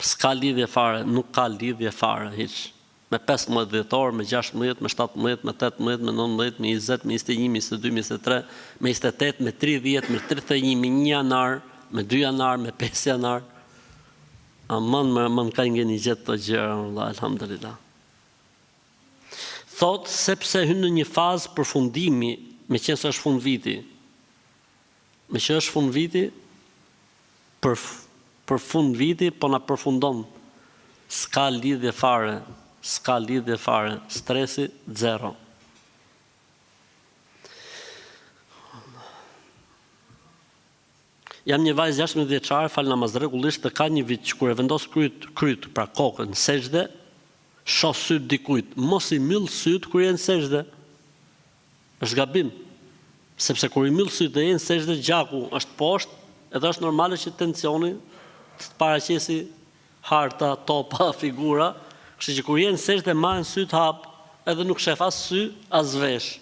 S'ka lidhje fare, nuk ka lidhje fare hiç. Me 15 dhjetor, me 16, me 17, me 18, me 19, me 20, me 21, me 22, me 23, me 28, me 30, me 31, me 1 janar, me 2 janar, me 5 janar. Aman më aman ka ngeni gjetë këto gjëra vëlla elhamdulilah. Thotë sepse hyn në një fazë përfundimi, meqenëse është fund viti. Meqë është fund viti, për për fund viti po na përfundon. S'ka lidhje fare, s'ka lidhje fare, stresi zero. Jam një vajzë 16 vjeçare, fal namaz rregullisht dhe ka një vit që kur e vendos kryt, kryt, pra kokën në sexhde, shoh sytë dikujt. Mos i mbyll sytë kur je në sexhde. Është gabim. Sepse kur i mbyll sytë dhe je në sexhde, gjaku është poshtë, edhe është normale që tensioni të të paraqesi harta, topa, figura, kështu që kur je në sexhde mbahen sytë hap, edhe nuk shef as sy, as vesh.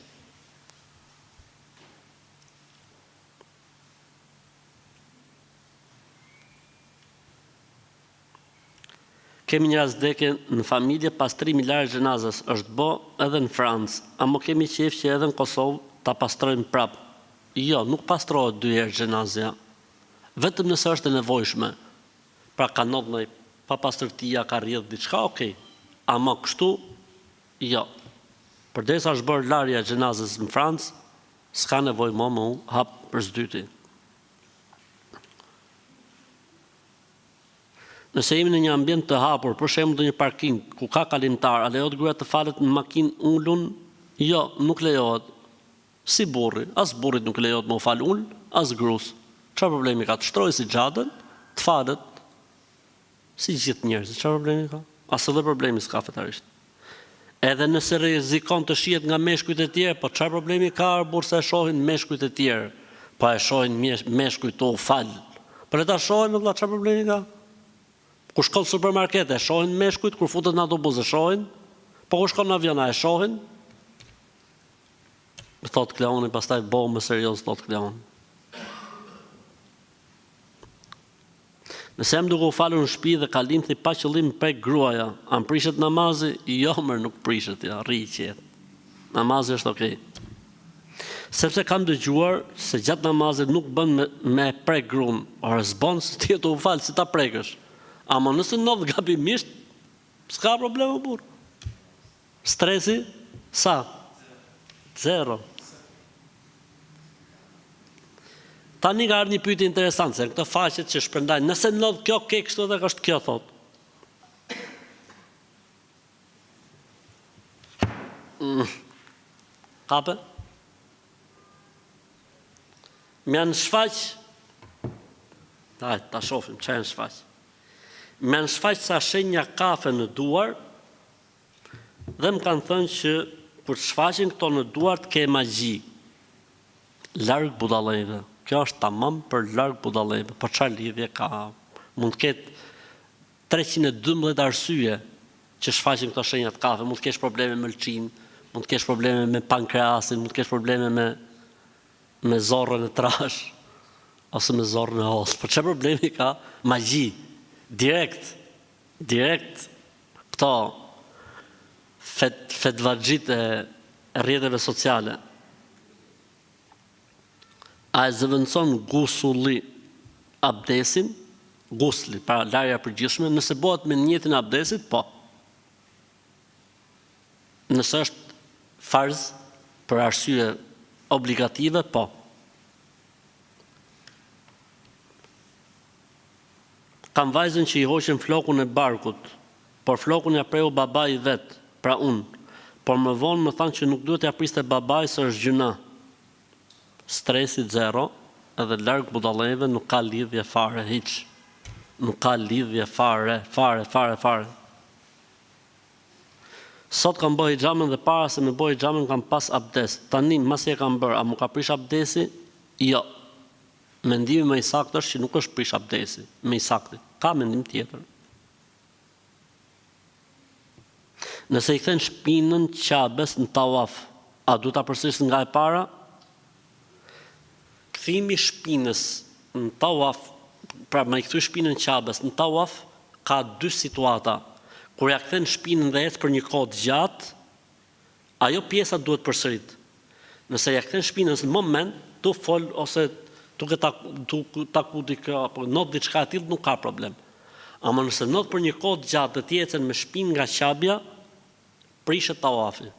Kemi një rast vdekje në familje pastrimi i larjes xhenazes është bo edhe në Francë amo kemi qejf që edhe në Kosovë ta pastrojmë prap jo nuk pastrohet dy herë xhenazja vetëm nëse është e nevojshme pra ka ndodh ndonjë papastërtia ka rrjedh diçka ok ama kështu jo përderisa është bërë larja e xhenazes në Francë S'ka nevojë mo me u hap për s'dyti. Nëse jemi në një ambient të hapur, për shembull ndonjë parking ku ka kalimtar, a lejohet gruaja të falet në makinë ulun? Jo, nuk lejohet. Si burri, as burrit nuk i lejohet me u fal ul, as grus. Çfarë problemi ka? Të shtrojë sexhaden, të falet Si gjithë njerëzit, çfarë problemi ka? Asnjë lloj problemi s'ka fetarisht. Edhe nëse rrezikon të shihet nga meshkujt e tjerë, po çfarë problemi ka or burrë se e shohin meshkujt e tjerë? Po e shohin meshkujt tu u fal. Po le ta shohin vëlla, çfarë problemi ka? Kur shkon në supermarket e shohin meshkujt, kur futet në autobus e shohin? Po kur shkon në avion a e shohin? Thotë Kleoni, pastaj bëhu më serioz, thotë Kleon. Nëse jam duke u falur në shtëpi dhe kalimthi pa qëllim më prek gruaja, a më prishet namazi? Jo mër nuk prishet, ja, rri i qetë. Namazi është okay. Sepse kam dëgjuar se gjatë namazit nuk bën me, me e prek gruan, ore s'bën se ti je tu u fal si ta prekësh. Ama nëse ndodh gabimisht, s'ka problem o burrë. Stresi sa? Zero. Tani ka ardhur një pyetje interesante, se në këto faqet që shpërndajnë, nëse ndodh kjo, ke kështu dhe është kjo thotë. Mm. Kape? Më janë shfaq Dajt, ta shofim, ça janë shfaq Më janë shfaq ca shenja kafe në duar. dhe më kanë thënë që kur të shfaqen këto në duart ke magji. Larg budallenjve. Kjo është tamam për larg budallenjve. Po çfarë lidhje ka? Mund të ketë 312 arsye që shfaqen këto shenja të kafe, mund të kesh probleme me mëlçinë, mund të kesh probleme me pankreasin, mund të kesh probleme me me zorrën e trashë ose me zorrën e hollë. Po çfarë problemi ka? Magji. Direkt. Direkt këto fet fetvaxhit e rrjeteve sociale. A e zëvendëson gusulli abdesin? Gusli, pra larja e përgjithshme, nëse bëhet me nijetin e abdesit, po. Nëse është farz për arsye obligative, po. Kam vajzën që i hoqën flokun e barkut, por flokun ja preu babai i vet, pra unë. Por më vonë më thanë që nuk duhet t'ja priste babai se është gjynah. Stresi zero edhe larg budallenjve nuk ka lidhje fare hiç. Nuk ka lidhje fare, fare, fare, fare. Sot kam bo hixhamën dhe para se me bo hixhamën kam pas abdes. Tani masi e kam bërë, a mu ka prish abdesi? Jo. Mendimi më i saktë është që nuk është prish abdesi, më i sakti. Ka mendim tjetër. Nëse i kthen shpinën Qabes në tawaf, a duhet ta përsërisë nga e para? Kthimi i shpinës në tawaf, pra me i kthy shpinën Qabes në tawaf ka dy situata. Kur ja kthen shpinën dhe ec për një kohë të gjatë, Ajo pjesa duhet përsërit. Nëse ja kthen shpinës në moment, tu fol ose duke tu taku dikë apo ndodh diçka e tillë nuk ka problem. Ama nëse ndodh për një kohë të gjatë dhe ti ecën me shpinë nga Qabja, prishet tavafi.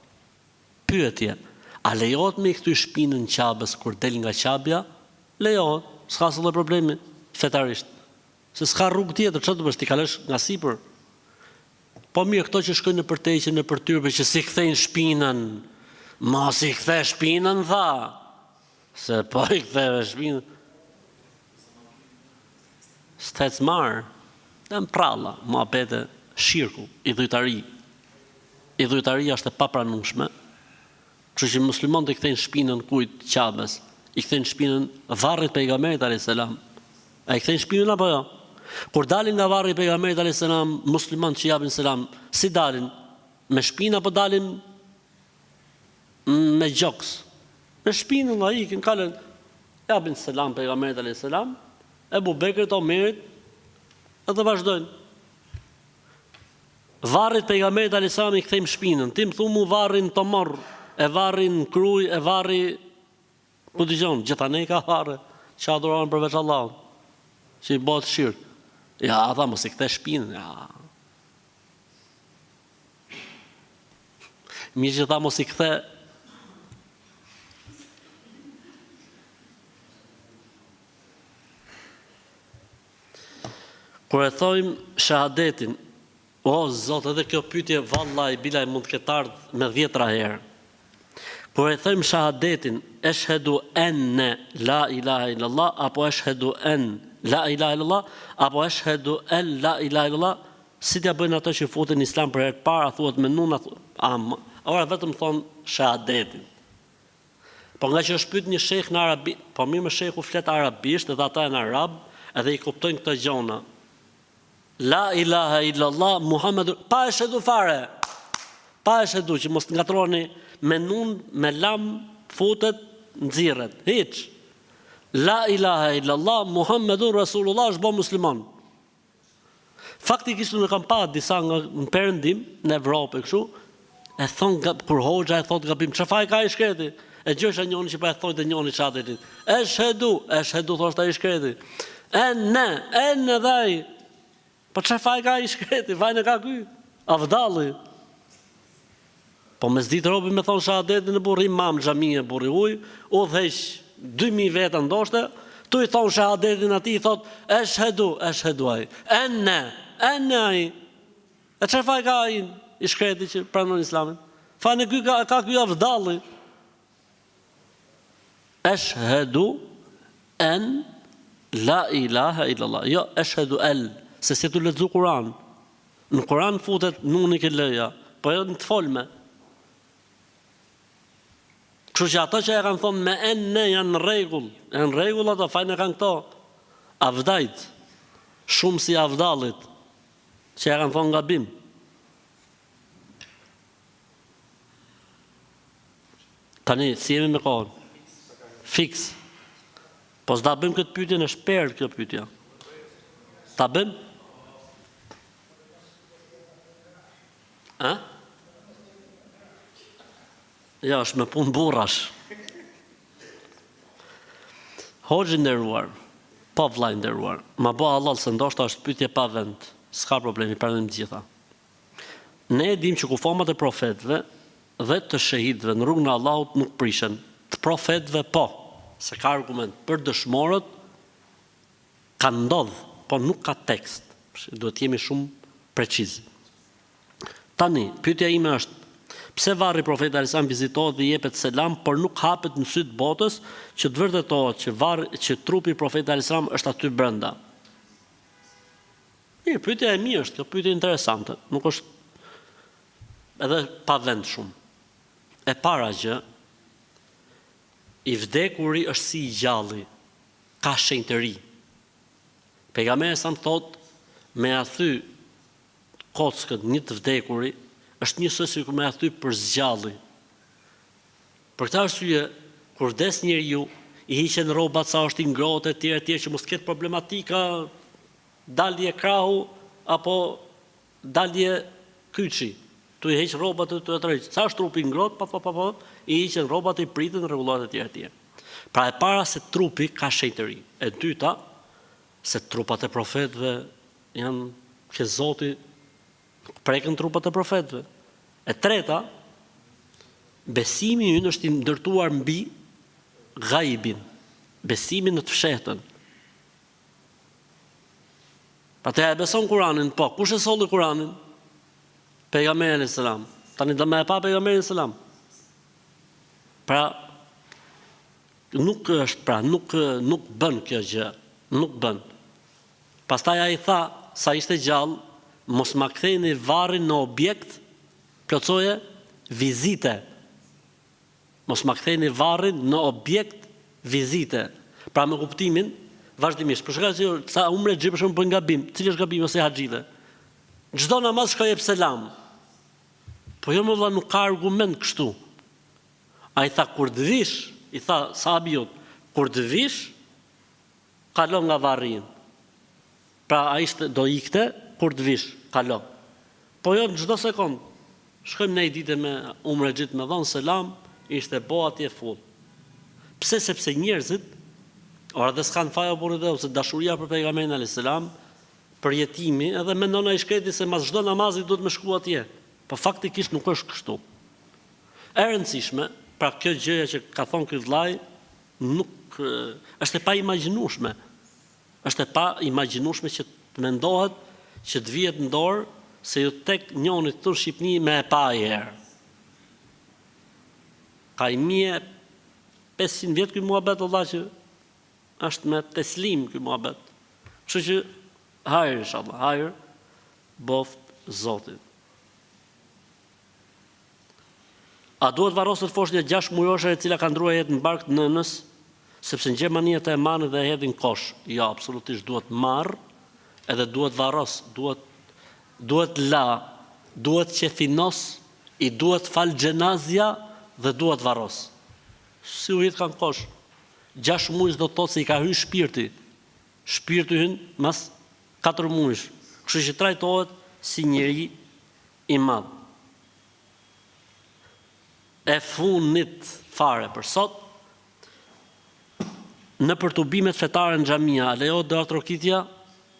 Pyetje, A lejohet me i kthy shpinën Qabes kur del nga Qabja? Lejohet, s'ka asnjë lloj problemi fetarisht. Se s'ka rrugë tjetër, çfarë do bësh, t'i kalosh nga sipër? Po mirë këto që shkojnë nëpër teqe nëpër tyrbe që s'i kthejnë shpinën mos i kthe shpinën tha se po i ktheve shpinën s'të marr janë pralla muhabete shirku idhujtari idhujtaria është e papranueshme Kështu që muslimanët i kthejnë shpinën kujt? Qabes. I kthejnë shpinën varrit pejgamberit alayhis salam. A i kthejnë shpinën apo jo? Kur dalin nga varri i pejgamberit alayhis salam, muslimanët që japin selam, si dalin? Me shpinë apo dalin me gjoks? Me shpinë valla ikin, kalojnë. Japin selam pejgamberit alayhis salam, Ebu Bekrit, Omerit, edhe vazhdojnë. Varrit pejgamberit alejhi selam i kthejmë shpinën. Ti më thu mu varri në Tomorr, e varri në Krujë, e varri ku dëgjon, gjithanej ka varre që adhurohen përveç Allahut, që i bëhet shirk. Ja, tha mos i kthe shpinën, ja. Mirë që tha mos i kthe Kur e thojmë shahadetin, o Zot, edhe kjo pyetje vallahi bilai mund të ketë ardhur me dhjetra herë. Kur e thojmë shahadetin, eshhedu enne la ilaha illallah apo eshhedu en la ilaha illallah apo eshhedu el la ilaha illallah, si t'ja bëjnë ato që futen në Islam për herë të parë, a thuhet me nun, a thuhet, a, ora vetëm thonë shahadetin. Po nga që është pyet një shejh në arabi, po mirë më shejhu flet arabisht edhe ata janë arab, edhe i kuptojnë këto gjona. La ilaha illallah Muhammedur pa eshedu fare. Pa eshedu që mos të ngatroni me nun, me lam futet, nxirret. Hiç. La ilaha illallah Muhammedur Rasulullah është bo musliman. Faktikisht unë kam pa disa nga në perëndim, në Evropë e kështu, e thon gab, kur hoxha e thot gabim, çfarë faj ka i shkreti? E dëgjojsha njëri që po e thotë njëri çatë Eshhedu, eshhedu thoshte ai i shkreti. Enne, enne dhe ai. Po çfarë faj ka i shkreti? Fajin e ka ky. Avdalli. Po me s'dit robi me thonë shahadetin e burri imam xhamie burri huj, udhëheq 2000 veta ndoshta, tu i thonë shahadetin atij i thot eshhedu, eshhedu ai. Enne, enne ai. E çfarë faj ka ai i shkreti që pranon islamin? Fajin e ky ka, ka ky avdalli. Eshhedu en la ilaha illallah. Jo, eshhedu el, se s'je tu lexu Kur'an. Në Kur'an futet nuni ke lëja. Po jo në të folme. Kështu që ata që e kanë thonë me enne janë në rregull, janë në rregull ato, fajin e kanë këto. Avdajt, shumë si avdallit, që e kanë thonë gabim. Tani, si jemi me kohën? Fiks. Po s'ta bëjmë këtë pyetjen është perlë kjo pyetja. Ta bëjmë? A? Ja, është me punë burrash. Hoxhë i nderuar, po vlla i nderuar, ma bo hallall se ndoshta është pyetje pa vend, s'ka problem, i pranojmë të gjitha. Ne e dimë që kufomat e profetëve dhe të shehidëve në rrugën e Allahut nuk prishen, të profetëve po, se ka argument, për dëshmorët ka ndodh, po nuk ka tekst, duhet të jemi shumë preciz. Tani, pyetja ime është, pse varri i Profetit alejhi selam vizitohet dhe i jepet selam, por nuk hapet në sy të botës që të vërtetohet që varri, që trupi i Profetit alejhi selam është aty brenda? Mirë, pyetja e mirë është, kjo pyetje interesante, nuk është edhe pa vend shumë. E para gjë, i vdekuri është si i gjalli, ka shenjtëri. Pejgamberi alejhi selam thotë me ia thy kockën një të vdekuri është njësoj sikur me ia thy për së gjalli. Për këtë arsye, kur vdes njeriu, i hiqen rrobat sa është i ngrohtë etj etj që mos të ketë problematika dalje krahu apo dalje kyçi, tu i heq rrobat e tu e tërheq. Sa është trupi i ngrohtë, pa pa pa pa, i hiqen rrobat, i priten, rregullohet etj etj. Pra e para se trupi ka shenjtëri. E dyta, se trupat e profetëve janë ke Zoti, nuk preken trupat e profetëve. E treta, besimi ynë është i ndërtuar mbi gajbin, besimin në të fshehtën. Pa ti a e beson Kuranin? Po, kush e solli Kuranin? Pejgamberi alayhis salam. Tani do me e pa pejgamberin alayhis salam. Pra nuk është pra nuk nuk bën kjo gjë, nuk bën. Pastaj ai tha, sa ishte gjallë, mos ma ktheni varrin në objekt, plotësoje vizite. Mos ma ktheni varrin në objekt vizite. Pra me kuptimin, vazhdimisht. Për shkak se ca umrexhi për shembull bëjnë gabim. Cili është gabimi ose haxhive? Çdo namaz shko jep selam. Po jo mo vlla nuk ka argument kështu. Ai tha kur të vish, i tha sahabiut, kur të vish, kalo nga varri im. Pra ai ishte do ikte kur të vish, kalo. Po jo në çdo sekond. Shkojmë ne një ditë me umrexhit me dhon selam, ishte bo atje full. Pse sepse njerëzit ora dhe s'kan faj o burrë dhe ose dashuria për pejgamberin alayhis salam, përjetimi edhe mendon ai shkreti se mas çdo namazi duhet me shku atje. Po faktikisht nuk është kështu. E rëndësishme, pra kjo gjëja që ka thonë ky vllai nuk është e paimagjinueshme. Është e paimagjinueshme që të mendohet që të vihet në dorë se ju tek njoni këtu në Shqipni me e pa një herë. Ka 1500 vjet ky muhabet o vlla që është me teslim ky muhabet. Kështu që hajër inshallah, hajër boft Zoti. A duhet varroset foshnja 6 mujoshe e cila ka ndruar jetë në bark të nënës, sepse në Gjermani atë e marrin dhe e hedhin kosh. Jo, absolutisht duhet marr edhe duhet varros, duhet duhet la, duhet qefinos, i duhet fal xhenazja dhe duhet varros. Si u hidh në kosh. 6 muaj s'do të thotë se i ka hy shpirti. Shpirti hyn mas 4 muajsh. Kështu që trajtohet si njeri i madh. E fundit fare për sot, nëpër tubimet fetare në xhamia, a lejohet duartrokitja?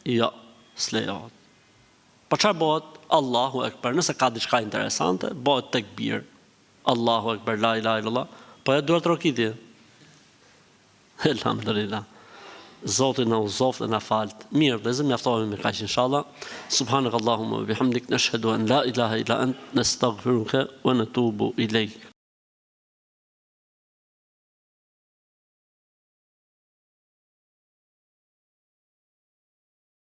Jo, s'lejohet. Po çfarë bëhet? Allahu Ekber. Nëse ka diçka interesante, bëhet tekbir. Allahu Ekber, la ilaha illallah. Po e duartrokitje. Elhamdulillah. Zoti na udhëzoftë e na faltë. Mirë, vëllezër, mjaftohemi me kaq inshallah. Subhanakallahumma wa bihamdik nashhadu an la ilaha illa ant nastaghfiruka wa natubu ilaik.